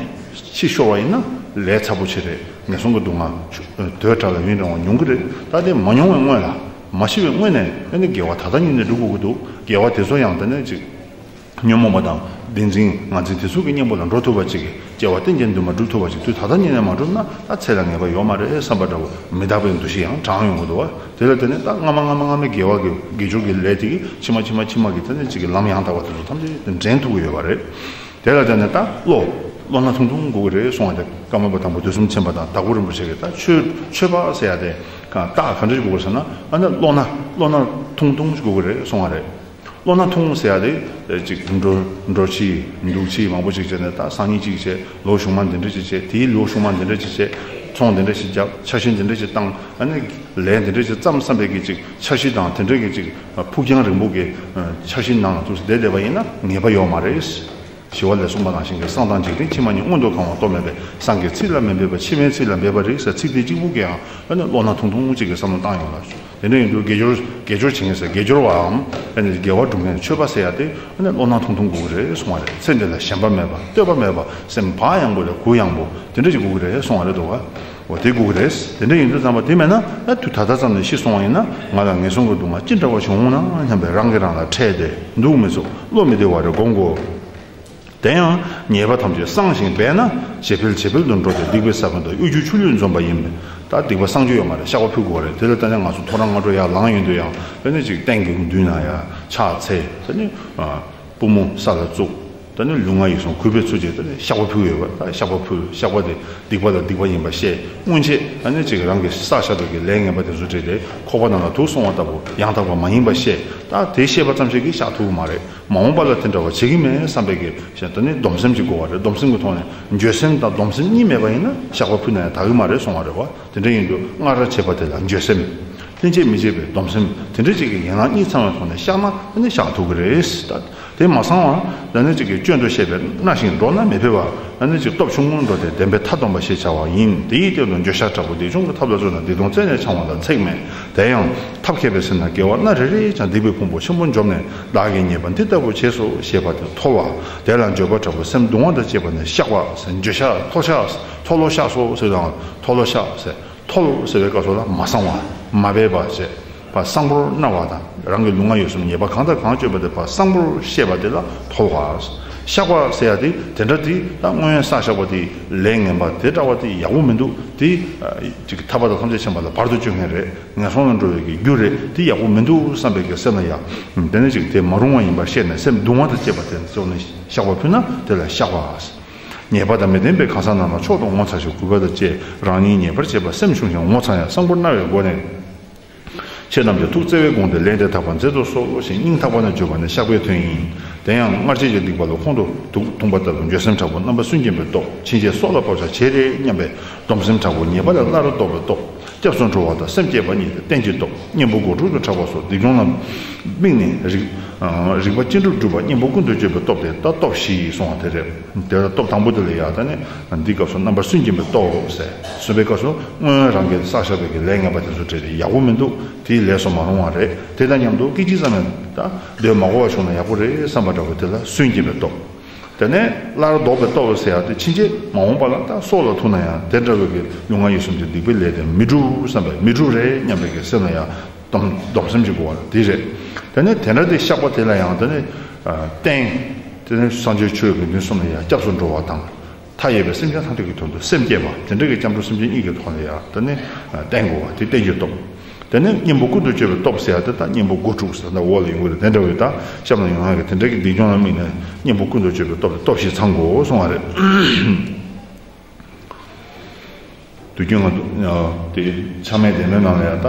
ཕྱིར་ཤོར་བ་ཡིན་ན་ལས་ཚ་པོ་ཆེ་རེད། ངན་སོང་གི་སྡུག་བསྔལ་དོས་དྲག་ལ་ཡུན་རིང་བ་མྱོང་གི་རེད། ད་དེ་མ་མྱོང་བའི་སྔོན་ལ་མ་ཤི་བའི་སྔོན་ནས་ཨ་ནི་དགེ་བ་ད་ལྟ་ཉིད་ནས་སྒྲུབ་དགོས་ཀྱི་འདུག་དགེ་བ་དེ་ཚོ་ཡང་དེ་ནས་ཅིག་ཉོན་མོངས་པ་དང་བདེན་འཛིན་ངར་འཛིན་དེ་ཚོ་གི་གཉེན་པོ་ལ་འགྲོ་ཐུབ་པ་ཅིག་གི་སྐྱེ་བ་རྟེན་ཅན་འདུན་མ་སྒྲུབ་ཐུབ་པ་ཅིག་དུས་ད་ལྟ་ཉིད་ནས་མ་སྒྲུབ་ན་ད་ཚེ་ལ་ངེས་པ་ཡོད་མ་རེད་བསམ་པ་འདྲ་བོ་མི་རྟག་པའི་འདུ་ཤེས་ཡང་དྲངས་ཡོང་གི་འདུག་བ། དེ་ལ་བརྟེན་ནས་ད་སྔ་མ་སྔ་མ་སྔ་མའི་དགེ་བ་གི་དགེ་སྦྱོར་གྱི་ལས་དེ་གི་ཕྱི་མ་ཕྱི་མ་ཕྱི་མ་གི་དེ་ནས་ཅིག་གི་ལམ་ཡང་དག་པ་དེ་ཚོ་ཐམས་ཅད་དེ་འདྲེན་ཐུབ་ཀྱི་ཡོད་པ་རེད། དེ་ལ་བརྟེན་ནས་ད་བློ་བློ་སྣ་ཐུང་ཐུང་དགོས་ཀྱི་རེད་གསུངས་པ་དེ་ཀརྨ་པ་དང་པོ་དུས་གསུམ་མཁྱེན་པ་དང་དྭགས་པོ་རིན་པོ་ཆེ་གིས་ད་ཆོས་ཆོས་པ་ཟེར་ཡ་དེ་གང་རྟགས་ག་འདྲ་ཞིག་དགོས་ཀྱི་རེད་ཟེར་ན་ཨ་ནི་བློ་སྣ་བློ་སྣ་ཐུང་ཐུང་ཞིག་དགོས་ཀྱི་རེད་གསུངས་པ་རེད། བློ་སྣ་ཐུང་ཟེར་ཡ་དེ་ཅིག་འགྲོ་འགྲོ་ཕྱི་འདུག་ཕྱི་མང་པོ་ཅིག་བྱས་ནས་ད་སང་ཉིན་གཅིག་བྱས་ལོ་གཞུག་མ་འདི་འདྲ་ཅིག་བྱས་དེའི་ལོ་གཞུག་མ་འདི་འདྲ་ཅིག་བྱས་ཚོང་འདི་འདྲ་ཞིག་བརྒྱབ་འཆར་གཞི་འདི་འདྲ་ཞིག་བཏང་ཨ་ནི་ལས་འདི་འདྲ་ཞིག་བརྩམས་བསམ་པའི་གི་ཅིག་འཆར་གཞི་དང་དེ་འདྲ་གི་ཅིག་ཕུགས་རྒྱང་རིང་པོ་གི་འཆར་གཞི་ནང་ལ་ཐུག་སེ་བསྡད་བསྡད་པ་ཡིན་ན་ངེས་པ་ཡོད་མ་རེད། ཞི་བ་ལྷས་གསུངས་པ་ནང་བཞིན་གྱི་བསམ་དང་འཇིག་རྟེན་ཕྱི་མ་གཉིས་མངོན་དུ་གང་བ་རྟོགས་མེད་པས་སངས་རྒྱས་ཚིག་ལ་མི་འབད་པ་ཕྱི་མའི་ཚིག་ལ་འབད་པ་རེད་ཟེར་ཚིག་དེ་གཅིག་པུ་གིས་ཡང་ཨ་ནི་བློ་སྣ་ཐུང་ཐུང་གཅིག་གིས་བསམ་བློ་བཏང་ཡོང་ལ། དེ་འདྲ་ཡིན་དུས་དགེ་སྦྱོར་དགེ་སྦྱོར་བྱེད་མཁན་ཟེར་དགེ་སྦྱོར་བའམ་ཨ་ནི་དགེ་བ་སྒྲུབ་མཁན་ཆོས་པ་ཟེར་ཡ་དེ་ཨ་ནི་བློ་སྣ་ཐུང་ཐུང་དགོས་ཀྱི་རེད་གསུངས་པ་རེད། ཚེ་འདི་ལ་ཞེན་པ་མེད་པ་བསྟོད་པ་མེད་པ་སེམས་པ་ཡངས་པོ་ལས་གུ་ཡངས་པོ་དེ་འདྲ་ཞིག་དགོས་ཀྱི་རེད་གསུངས་པ་རེད་འདུག་བ། འོ་དེ་དགོས་ཀྱི་རེད། དེ་འདྲ་ཡིན་དུས་ཙམ་པ་དེ་མེད་ན་ད་དུས་ད་ལྟ་ཙམ་ནས་ཤི་སོང་བ་ཡིན་ན་ང་ལ་ངན་སོང་གི་སྡུག་བསྔལ་ཅི་འདྲ་བ་བྱུང་ན་སྙམ་པའི་རང་གིས་རང་ལ་ཁྲེལ་ཏེ་འདུག་མི་ཚུགས་བློ་མི་བདེ་བ་རེ་སྒོམ་དགོས། དེ་ཡང་ཉེས་པ་ཐམས་ཅད་སངས་ཤིང་འབད་ན་ཇེ་འཕེལ་ཇེ་འཕེལ་དུ་འགྲོ་སྟེ་སྡིག་པའི་ས་བོན་དང་གཡོ་སྒྱུའི་ཆུ་ལུད་འཛོམས་པ་ཡིན། ད་སྡིག་པ་སངས་རྒྱུ་ཡོད་མ་རེད། བཤགས་པ་ཕུལ་དགོས་པ་རེད། དེ་ལ་བརྟེན་ནས་ང་ཚོ་ཐོ་རངས་སྔ་དྲོ་ཡར་ལངས་ཡོང་དུས་ཡང་དེ་ནས་ཅིག་སྟེང་གི་མདུན་ན་ཡ་ཕྱག་འཚལ་དེ་ནས་པུས་མོ་ས་ལ་བཙུགས་དེ་ནས་ལུས་ངག་ཡིད་གསུམ་གུས་པས་ཚུལ་གྱིས་དེ་ནས་བཤགས་པ་ཕུལ་ཡོད་པ། ད་བཤགས་པ་ཕུལ་བཤགས་པ་དེ་སྡིག་པ་ལ་སྡིག་པ་ཡིན་པ་ཤེས། སྔོན་ཆད་ཨ་ནི་ཅིག་རང་གིས་བསགས་བཞག་པའི་གི་ལས་ངན་པ་དེ་ཚོ་བྲིས་ཏེ་ཁོག་པ་ནང་ལ་དུག་སོང་བ་ལྟ་བུ་ཡང་དག་པ་མ་ཡིན་པ་ཤེས། ད་དེ་ཤེས་པ་ཙམ་ཞིག་གིས་བཤགས་ཐུབ་ཀྱི་མ་རེད། མ་འོངས་པ་ལ་དེ་འདྲ་བ་བྱེད་ཀྱི་མེད་བསམ་པའི་གི་ཞེས་དེ་ནི་སྡོམ་སེམས་ཅིག་དགོས་པ་རེད། སྡོམ་སེམས་ཀྱི་ཐོག་ནས་འགྱོད་སེམས་དང་སྡོམ་སེམས་གཉིས་མེད་པ་ཡིན་ན་བཤགས་པ་ཕུལ་ན་ཡང་དག་གི་མ་རེད་གསུང་བ་རེད་བ། དེ་འདྲ་ཡིན་དུས་སྔར་བྱས་པ་དེ་ལ་འགྱོད་སེམས། ལྷན་སྐྱེས་མི་བྱེད་པའི་སྡོམ་སེམས་དེ་འདྲ་ཅིག་གི་ཡན་ལག་གཉིས་ཚང་བའི་ཐོག་ནས་བཤགས་ན་ཨ་ནི་བཤགས་ཐུབ་ཀྱི་རེད། ད་དེ་མ་ཚང་བ་ཨ་ནི་ཅིག་གི་སྐྱོན་དུ་བཤད་པའི་སྣ་ཞིང་འགྲོ་ན་མི་ཕོད་པ་ཨ་ནི་ཅིག་སྟོབས་ཆུང་ངུར་འགྲོ་སྟེ་བདེན་པའི་མཐའ་སྟོངས་པ་ཞེས་བྱ་བ་ཡིན། དེ་ཡི་སྟེང་དུ་འགྱོད་བཤགས་དྲག་པོ་སྡིག་ཆུང་གི་ཐབས་ལ་བརྩོན་ན་སྡིག་ལྟུང་རྩད་ནས་འཆང་བ་ལ་ཚེགས་མེད། དེ་ཡང་ཐབས་མཁས་པའི་སེམས་ནི་དགེ་བ་སྣ་རེ་རེས་ཀྱང་སྡིག་པའི་ཕུང་པོ་ཆེན་པོ་འཇོམས་ནས་བདག་གི་ཉེས་པ་འདི་ལྟ་བུ་བྱས་སོ་ཞེས་པ་དེ་མཐོལ་བ། དེ་ལ་འགྱོད་པ་དྲག་པོས་སེམས་གདུང་བ་དང་བཅས་པ་ནི་བཤགས་པ་ཟེར། འགྱོད་བཤགས་མཐོལ་བཤགས་མཐོལ་ལོ་བཤགས་སོ་ཟེར་དང་མཐོལ་ལོ་བཤགས་ཟེར། མཐོལ་ཟེར་བའི་སྐབས་སུ་ལ་མ་གསང་བ། མ་སྦས་པ་ཞེས་པ་གསང་པོར་སྨྲ་བ་དང་རང་གི་ལུས་ངག་ཡིད་གསུམ་ཉེས་པ་གང་དང་གང་སྤྱོད་པ་དེ་པ་གསང་པོར་ཤེས་པ་དེ་ལ་མཐོལ་བ། བཤགས་པ་ཟེར་ཡ་དེ་དེ་འདྲ་དེ་ད་སྔོན་བསགས་བཞག་པ་དེ་ལས་ངན་པ་དེ་འདྲ་བ་དེ་ཡག་པོ་མི་འདུག་དེ་ཅིག་ཐར་པ་དང་ཐམས་ཅད་མཁྱེན་པ་ལ་བར་དུ་གཅོད་མཁན་རེད། ངན་སོང་ལ་འགྲོ་བའི་གི་རྒྱུ་རེད། དེ་ཡག་པོ་མི་འདུག་བསམ་པའི་གི་སེམས་ལ་ཡང་དེ་ནས་ཅིག་དེ་མ་རུང་བ་ཡིན་པ་ཤེས་ནས་སེམས་གདུང་བ་དང་བཅས་པ་དེ་ཚོ་ནས་བཤགས་པ་ཕུལ་ན་དེ་ལ་བཤགས་པ། ཉེས་པ་དང་མི་ལྡན་པའི་གང་ཟག་རྣམས་ལ་མཆོག་ཏུ་ངོ་མཚར་ཞིང་གུས་པ་དང་བཅས་རང་ཉིད་ཉེས་པར་བྱེད་པ་སེམས་ཆུང་ཞིང་ངོ་ཚ་ཡང་གསང་པོར་སྨྲ་བའི་སྒོ་ནས། ཆོས་རྣམས་ཀྱི་ཐུགས་བརྩེ་བས་དགོངས་ཏེ་ལན་འདེབས་ཐག་པ་མཛད་དུ་གསོལ་ཞེས་སྙིང་ཐག་པ་ནས་བརྗོད་པ་ནི་བཤགས་པའི་དོན་ཡིན། དེ་ཡང་སྔར་བྱས་ཀྱི་སྡིག་པ་ལ་ཁོང་དུ་དུག་འཐུངས་པ་ལྟ་བུ་འགྱོད་སེམས་དྲག་པོ་རྣམ་པ་སུན་འབྱིན་པའི་སྟོབས་ཕྱིན་ཆད་སྲོག་ལ་བབ་བྱ་བྱེད་རེ་སྙམ་པའི་སྡོམ་སེམས་དྲག་པོ་ཉེས་པ་ལས་སླར་ལྡོག་པའི་སྟོབས། སྐྱབས་སུ་འགྲོ་བ་དང་སེམས་བསྐྱེད་པ་གཉིས་ཏེ། རྟེན་གྱི་སྟོབས། གཉེན་པོ་དགུ་ཕྲུགས་ཏུ་ཕྲད་པ་སོགས་སྡིག་སྦྱོང་ལ་དམིགས་ནས་རིག་རིག་པ་ཅི་འགྲུབ་སྒྲུབ་པ། གཉེན་པོ་ཀུན་ཏུ་སྤྱོད་པའི་སྟོབས་ཏེ། ད་སྟོབས་བཞི་གསུངས་པ་དེ་རེད། དེ་ལ་སྟོབས་དང་པོ་དེ་ལ་ཡ་ད་ནི་འདི་སྐབས་སུ་རྣམ་པར་སུན་འབྱིན་པའི་སྟོབས་ཟེར། སུན་པའི་སྐབས་སུ་སྔོན་རང་གིས་བསགས་བཞག་པའི་གི་ལས་ངན་པ་དེ་ཚོ་བྲལ་ཏེ་ཡག་པོ་མི་འདུག་དེའི་ལས་སུ་མ་རུང་བ་རེད། དེ་དང་མཉམ་དུ་སྐད་ཅིག་ཙམ་ཡང་ད་སྡོད་མ་དགོས་པ་བྱུང་ན་ཡག་པོ་རེད་བསམ་པ་འདྲ་བོ་དེ་ལ་སུན་འབྱིན་པའི་སྟོབས། དེ་ནས་སླར་ལྡོག་པའི་སྟོབས་ཟེར་ཡ་དེ་ཕྱིན་ཆད་མ་འོངས་པ་ལ་ད་སྲོག་ལ་ཐུག་ན་ཡང་དེ་འདྲ་བའི་གི་ལུས་ངག་ཡིད་གསུམ་གྱི་སྡིག་པའི་ལས་དེ་མི་འགྲུབ་བསམ་པས། མི་འགྲུབ་རེད་སྙམ་པའི་གི་སེམས་ལ་ཡང་སྡོམ་སྡོམ་སེམས་ཀྱི་དགོས་པ་དེ་རེད། དེ་ནས་དེ་འདྲ་དེ་བཤགས་པ་དེ་ལ་ཡང་དེ་ནས་ཨ་བརྟེན། དེ་ནས་སངས་རྒྱས་ཆོས་དགེ་འདུན་གསུམ་ལ་ཡང་སྐྱབས་སུ་འགྲོ་བ་དང་། མཐའ་ཡས་པའི་སེམས་ཅན་ཐམས་ཅད་ཀྱི་དོན་དུ་སེམས་བསྐྱེད་པ་དེ་འདྲ་གི་སྐྱབས་འགྲོ་སེམས་བསྐྱེད་གཉིས་ཀྱི་ཐོག་ལ་ཡང་དེ་ནས་བརྟེན་དགོས་པ་དེ་རྟེན་གྱི་སྟོབས། དེ་ནས་གཉེན་པོ་ཀུན་ཏུ་སྤྱོད་པའི་སྟོབས་ཟེར་ཡ་དེ་ད་གཉེན་པོ་དགུ་ཕྲུགས་ཟེར་ན་འོག་ལ་ཡོང་གི་རེད། དེ་འདྲ་བའི་ད་གཤམ་ལ་ཡོང་ཡ་གི་དེ་འདྲ་གི་སྡིག་སྦྱོང་ལ་དམིགས་ནས་གཉེན་པོ་ཀུན་ཏུ་སྤྱོད་པའི་སྟོབས་དེ་སྟོབས་བཞི་ཚང་དགོས་གསུང་བ་རེད། དུས་རྒྱུན་ང་ཚོ་དེ་ཆགས་མེད་བདེ་མོའི་ནང་ལ་ཡང་ད་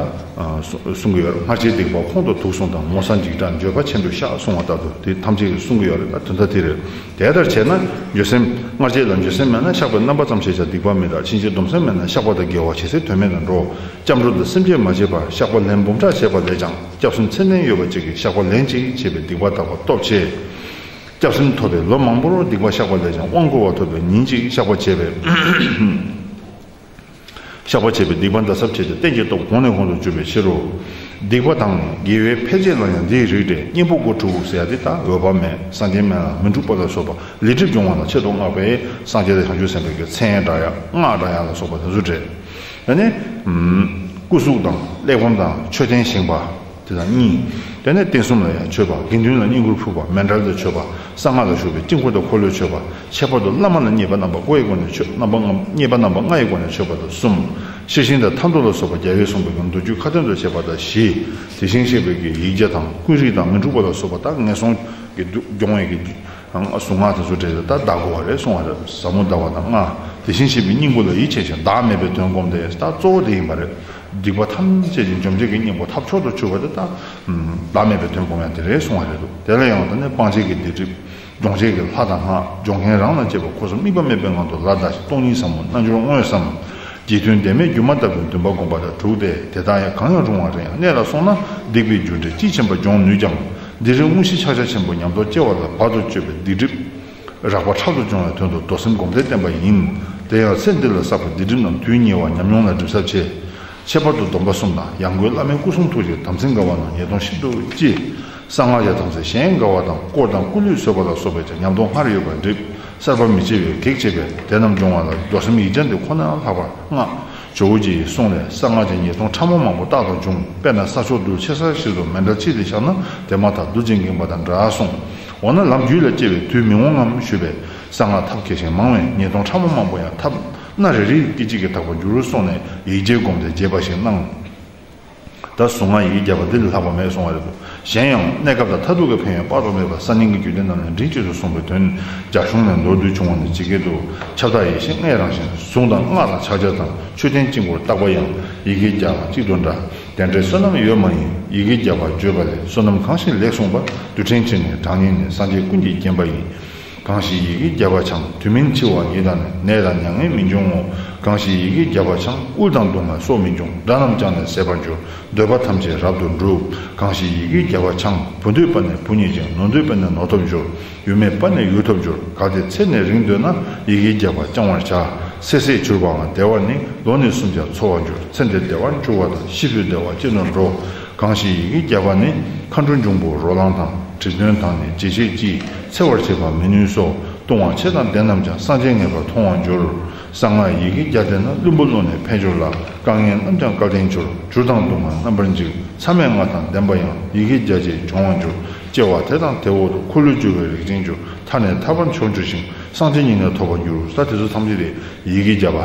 གསུང་གསུང་གི་ཡོད་རེད། སྔར་བྱས་སྡིག་པ་ཁོང་དུ་དུག་གསུངས་དང་། ངོ་ཚ་འཇིགས་སྐྲག་འགྱོད་པ་ཆེ་འདུག་བཤགས་གསུང་བ་ལྟ་བུ་དེ་ཐམས་ཅད་ཀྱིས་གསུང་གི་ཡོད་རེད། ད་དོན་དག་དེ་རེད། དེ་ལྟར་བྱས་ན་འགྱོད་སེམས་སྔར་བྱས་ལ་འགྱོད་སེམས་མེད་ན་བཤགས་པའི་རྣམ་པ་ཙམ་ཞིག་བྱས་སྡིག་པ་མི་འདག་ཕྱིན་ཆད་སྡོམ་སེམས་མེད་ན་བཤགས་པ་དང་འགལ་བ་ཇི་སྲིད་དོན་མེད་དུ་འགྲོ། སྐྱབས་འགྲོ་དང་སེམས་བསྐྱེད་མ་བྱས་པར་བཤགས་པ་ལན་འབུམ་ཕྲག་བྱས་པ་ལས་ཀྱང་སྐྱབས་སེམས་ཚད་ལྡན་ཡོད་པ་གཅིག་གིས་བཤགས་པ་ལན་གཅིག་བྱས་པའི་སྡིག་པ་དག་པ་སྟོབས་ཆེ། སྐྱབས་སེམས་ཐོབ་པའི་ལོ་མང་པོར་སྡིག་པ་བཤགས་པ་ལས་ཀྱང་དབང་བསྐུར་བ་ཐོབ་པའི་ཉིན་གཅིག་བཤགས་པ་བྱས་པས། བཤགས་པ་བྱས་པའི་སྡིག་པ་འདག་ས་བྱས་ཏེ་རྟེན་གྱི་སྟོབས་གོང་ནས་གོང་དུ་གྱུར་པའི་ཕྱིར་རོ། སྡིག་པ་དང་དགེ་བའི་འཕེལ་བྱེད་ལ་ཡང་འདིའི་རིགས་ཏེ། གཉེན་པོ་དགུ་ཕྲུགས་ཟེར་ཡ་དེ་ད་འོད་དཔག་མེད་སངས་རྒྱས་མེད་ལ་མི་འཁྲུགས་པ་ལ་སོགས་པ་ལས་སྒྲིབ་སྦྱོང་བ་ལ་ཆེད་དུ་མངགས་པའི་སངས་རྒྱས་དང་བྱང་ཆུབ་སེམས་དཔའི་གི་མཚན་བསྒྲགས་ཡ་སྔགས་བསྒྲགས་ཡ་ལ་སོགས་པ་དེ་ཚོ་འདྲེས། དེ་ནས་སྐུ་གཟུགས་དང་གླེགས་བམ་དང་མཆོད་རྟེན་བཞེངས་པ། དེ་དང་གཉིས། དེ་ནས་རྟེན་གསུམ་ལ་ཡང་མཆོད་པ། དགེ་འདུན་ལ་བསྙེན་བཀུར་ཕུལ་བ། མཎྜལ་དུ་མཆོད་པ། གསང་སྔགས་ལ་ཞུགས་པའི་དཀྱིལ་འཁོར་དང་འཁོར་ལོས་མཆོད་པ། ཁྱད་པར་དུ་བླ་མ་ལ་མཉེས་པ་རྣམ་པ་ལྔ་ཡི་སྒོ་ནས་མཆོད། རྣམ་པ་ལྔ་མཉེས་པ་རྣམ་པ་ལྔ་ཡི་སྒོ་ནས་མཆོད་པ་དང་གསུམ། ཤེར་ཕྱིན་དང་ཐར་འདོད་ལ་སོགས་པ་རྒྱལ་བས་གསུངས་པའི་མདོ་རྒྱུད་ཁ་ཏོན་དུ་བྱས་པ་དང་བཞི། དེ་བཞིན་གཤེགས་པའི་གི་ཡིག་བརྒྱ་དང་ཀུན་རིག་དང་མི་འཁྲུགས་པ་ལ་སོགས་པ་དག་ངན་སོང་གི་སྡུག་སྦྱོང་བའི་གི་གཟུངས་སྔགས་དེ་ཚོ་འདྲེས་ཏེ་ད་བཟླ་དགོས་པ་རེད་གསུང་བ་རེད། ཟབ་མོ་ཟླ་བ་དང་ལྔ། དེ་བཞིན་གཤེགས་པའི་སྙིང་པོ་ལ་ཡིད་ཆེས་ཤིང་བདག་མེད་པའི་དོན་བསྒོམས་ཏེ་ད་གཙོ་བོ་དེ་ཡིན་པ་རེད། སྡིག་པ་ཐམས་ཅད་ཀྱི་འཇོམས་བྱེད་ཀྱི་གཉེན་པོ་ཐབས་མཆོག་ཏུ་གྱུར་པ་དེ་དག་བདག་མེད་པའི་དོན་སྒོམ་ཡང་དེ་རེད་གསུང་བ་རེད་འདུག་དེ་ལ་ཡང་དེ་ནས་སྤང་བྱེད་ཀྱི་སྡིག་སྒྲིབ། སྦྱོང་བྱེད་ཀྱི་ལྷ་དང་སྔགས། སྦྱོང་མཁན་རང་ལ་གཅེས་པའི་འཁོར་གསུམ་དམིགས་པ་མེད་པའི་ངང་དུ་ལ་བཟླ་ཞིང་སྟོང་ཉིད་ཟབ་མོ་རྣལ་འབྱོར་དངོས་སམ། རྗེས་མཐུན་བདེན་མེད་སྒྱུ་མ་ལྟ་བུའི་འདུན་པ་བསྒོམ་པ་དང་དྲུག་སྟེ། དེ་དག་ཡང་གང་ཡང་རུང་བ་རེ་ཡང་གནད་ལ་སོང་ན་སྡིག་པའི་རྒྱུ་འབྲས་དཔྱིས་ཕྱིན་པ་སྦྱོང་ནུས་ཀྱང་། འདི་རིགས་དངོས་གཞི་ཕྱག་རྒྱ་ཆེན་པོ་ཉམས་རྟོགས་སྐྱེ་བ་ལ་བར་དུ་གཅོད་པའི་སྡིག་སྒྲིབ། རགས་པ་ཕྲག་ཏུ་སྦྱོང་བའི་དོན་དུ་མདོ་སེམས་སྒོམ་བཟླས་བསྟན་པ་ཡིན། དེ་ཡང་ཚེ་འདི་ལ་བསགས་པའི་སྡིག་སྒྲིབ་རྣམས་དུས་ཉེ་བར་ཉམས་མྱོང་ལ་སྒྲིབ་ས་ཆེ། ཁྱད་པར་དུ་སྡོམ་པ་གསུམ་དང་ཡང་སྒོས་བླ་མའི་སྐུ་གསུང་ཐུགས་ཀྱི་དམ་ཚིག་འགལ་བ་རྣམས་ཉེས་ལྟུང་ཤིན་ཏུ་ལྕི། གསང་སྔགས་ཀྱི་དམ་ཚིག་གཞན་འགལ་བ་དང་དཀོར་དང་སྐུ་ལུས་གསོད་པ་ལ་སོགས་པའི་ཀྱང་ཉམས་ལྡོག་སྔར་ཡོད་པར་འགྲིབ། གསར་པ་མི་སྐྱེ་བའི་གེགས་བྱེད་པས་དེ་རྣམས་སྦྱོང་བ་ལ་མདོ་སེམས་ཡིག་བརྒྱ་འདི་ཁོ་ནའང་ལྷག་པར་བསྔགས། ཇོ་བོ་རྗེ་ཡི་གསུང་ལས་གསང་སྔགས་ཀྱི་ཉེས་ལྟུང་ཕྲ་མོ་མང་པོ་རྟག་ཏུ་འབྱུང་། དཔེར་ན་ས་ཕྱོགས་རྡུལ་ཆེ་ས་ཞིག་ཏུ་མཎྜལ་ཕྱིས་ཏེ་བཞག་ན་དེ་མ་ཐག་རྡུལ་གྱིས་འགེངས་པ་དང་འདྲ་གསུངས། འོ་ན་ལམ་རྒྱུད་ལ་སྐྱེ་བའི་དུས་མི་འོང་ངམ་ཞུས་པས། གསང་སྔགས་ཐབས་མཁས་ཤིང་མང་བས་ཉེས་ལྟུང་ཕྲ་མོ་མང་པོ་ཡང་ཐབས་སྣ་རེ་རེའི་སྐད་ཅིག་གིས་དག་པར་འགྱུར་གསུངས་ནས་ཡིག་བརྒྱས་བསྒོམས་ཏེ་རྒྱས་པ་ཞིག་གནང་། ད་གཟུངས་སྔགས་ཡི་གེ་བརྒྱ་པ་འདི་ལས་ལྷག་པ་མེད་གསུང་བ་རེད་འདུག་གཞན་ཡང་གནས་སྐབས་དང་མཐར་ཐུག་གི་ཕན་ཡོན་དཔག་ཏུ་མེད་པ་གསར་རྙིང་གི་རྒྱུད་སྡེ་རྣམས་ལས་མགྲིན་གཅིག་ཏུ་གསུངས་པའི་དོན་རྒྱ་གཞུང་ནས་མདོར་བསྡུས་བྱུང་བ་ནི་ཇི་སྐད་དུ། ཁྱབ་བདག་ཡེ་ཤེས་ལྔའི་རང་བཞིན་གཟུངས་དང་སྔགས་དང་ཕྱག་རྒྱ་དང་མཆོད་རྟེན་དཀྱིལ་འཁོར་བརྟག་པ་ཡང་ཡི་གེ་བརྒྱ་དང་གཅིག་ཏུ་འདྲ། དེ་འདྲའི་བསོད་ནམས་ཡོད་མ་ཡིན། ཡི་གེ་བརྒྱ་པ་བརྗོད་པ་ལས་བསོད་ནམས་གང་ཞིག་ལེགས་གསུངས་པ། རྡུལ་ཕྲན་གཅིག་ནས་གྲངས་སྙེད་ནས་སངས་རྒྱས་ཀུན་གྱིས་བརྒྱན་པ་ཡིན། གང་ཞིག་ཡི་གེ་བརྒྱ་པ་འཆང་དུས་མིན་འཆི་བ་ཉིད་དང་ནི། ནད་དང་མྱ་ངན་མི་འབྱུང་ངོ་། གང་ཞིག་ཡི་གེ་བརྒྱ་པ་འཆང་དབུལ་དང་སྡུག་བསྔལ་སྲོག་མི་འབྱུང་། དགྲ་རྣམས་ཀྱང་ནི་ཟད་པར་འགྱུར། འདོད་པ་ཐམས་ཅད་རབ་ཏུ་འགྲུབ། གང་ཞིག་ཡི་གེ་བརྒྱ་པ་འཆང་བུ་འདོད་པ་ནི་བུ་རྙེད་ཅིང་ནོར་འདོད་པ་ནི་ནོར་ཐོབ་འགྱུར། ཡུལ་མེད་པ་ནི་ཡུལ་ཐོབ་འགྱུར། གལ་ཏེ་ཚེ་ནི་རིང་འདོད་ན་ཡི་གེ་བརྒྱ་པ་བགྱང་བར་བྱ། ཚེ་ཟད་གྱུར་པའང་བདེ་བར་ནི་ལོ་ནི་སུམ་བརྒྱ་འཚོ་བར་འགྱུར། ཚེ་འདི་བདེ་བར་འགྱུར་བ་དང་ཤི་བའི་བདེ་བ་ཅི་ནུས་འགྲོ། གང་ཞིག་ཡི་གེ་བརྒྱ་པ་ནི། མཁའ་འགྲོ་འབྱུང་པོ་རོ་ལངས་དང་། གྲི་མདུང་དང་ནི་འཇིགས་བྱེད་ཀྱིས། འཚེ་བར་བྱེད་པ་མི་ནུས་སོ། ལྟུང་བ་ཆེ་དང་ལྡན་རྣམས་ཀྱང་། སངས་རྒྱས་ངེས་པར་མཐོང་བར་འགྱུར། གསང་སྔགས་ཡི་གེ་བརྒྱ་ལྡན་ན། བླུན་པོ་བློ་ནི་འཕེལ་འགྱུར་ལ། དཀའ་ངལ་རྣམས་ཀྱང་སྐལ་ལྡན་འགྱུར། འགྱུར་དང་སྡུག་བསྔལ་རྣམ་པར་འཇིག་མཚམས་མེད་ལྔ་དང་ལྡན་པ་ཡང་། ཡི་གེ་བརྒྱ་བྱས་སྦྱོང་བར་འགྱུར། སྐྱེ་བ་དེ་དང་དེ་འོག་ཏུ། འཁོར་ལོས་སྒྱུར་བའི་རིགས་ཅན་འགྱུར། མཐའ་ནི་ཐར་པ་མཆོག་འགྱུར་ཞིང་། སངས་རྒྱས་ཉིད་ནི་ཐོབ་པར་འགྱུར། ས་དེ་ཚོ་ཐམས་ཅད་དེ་ཡི་གེ་བརྒྱ་པ།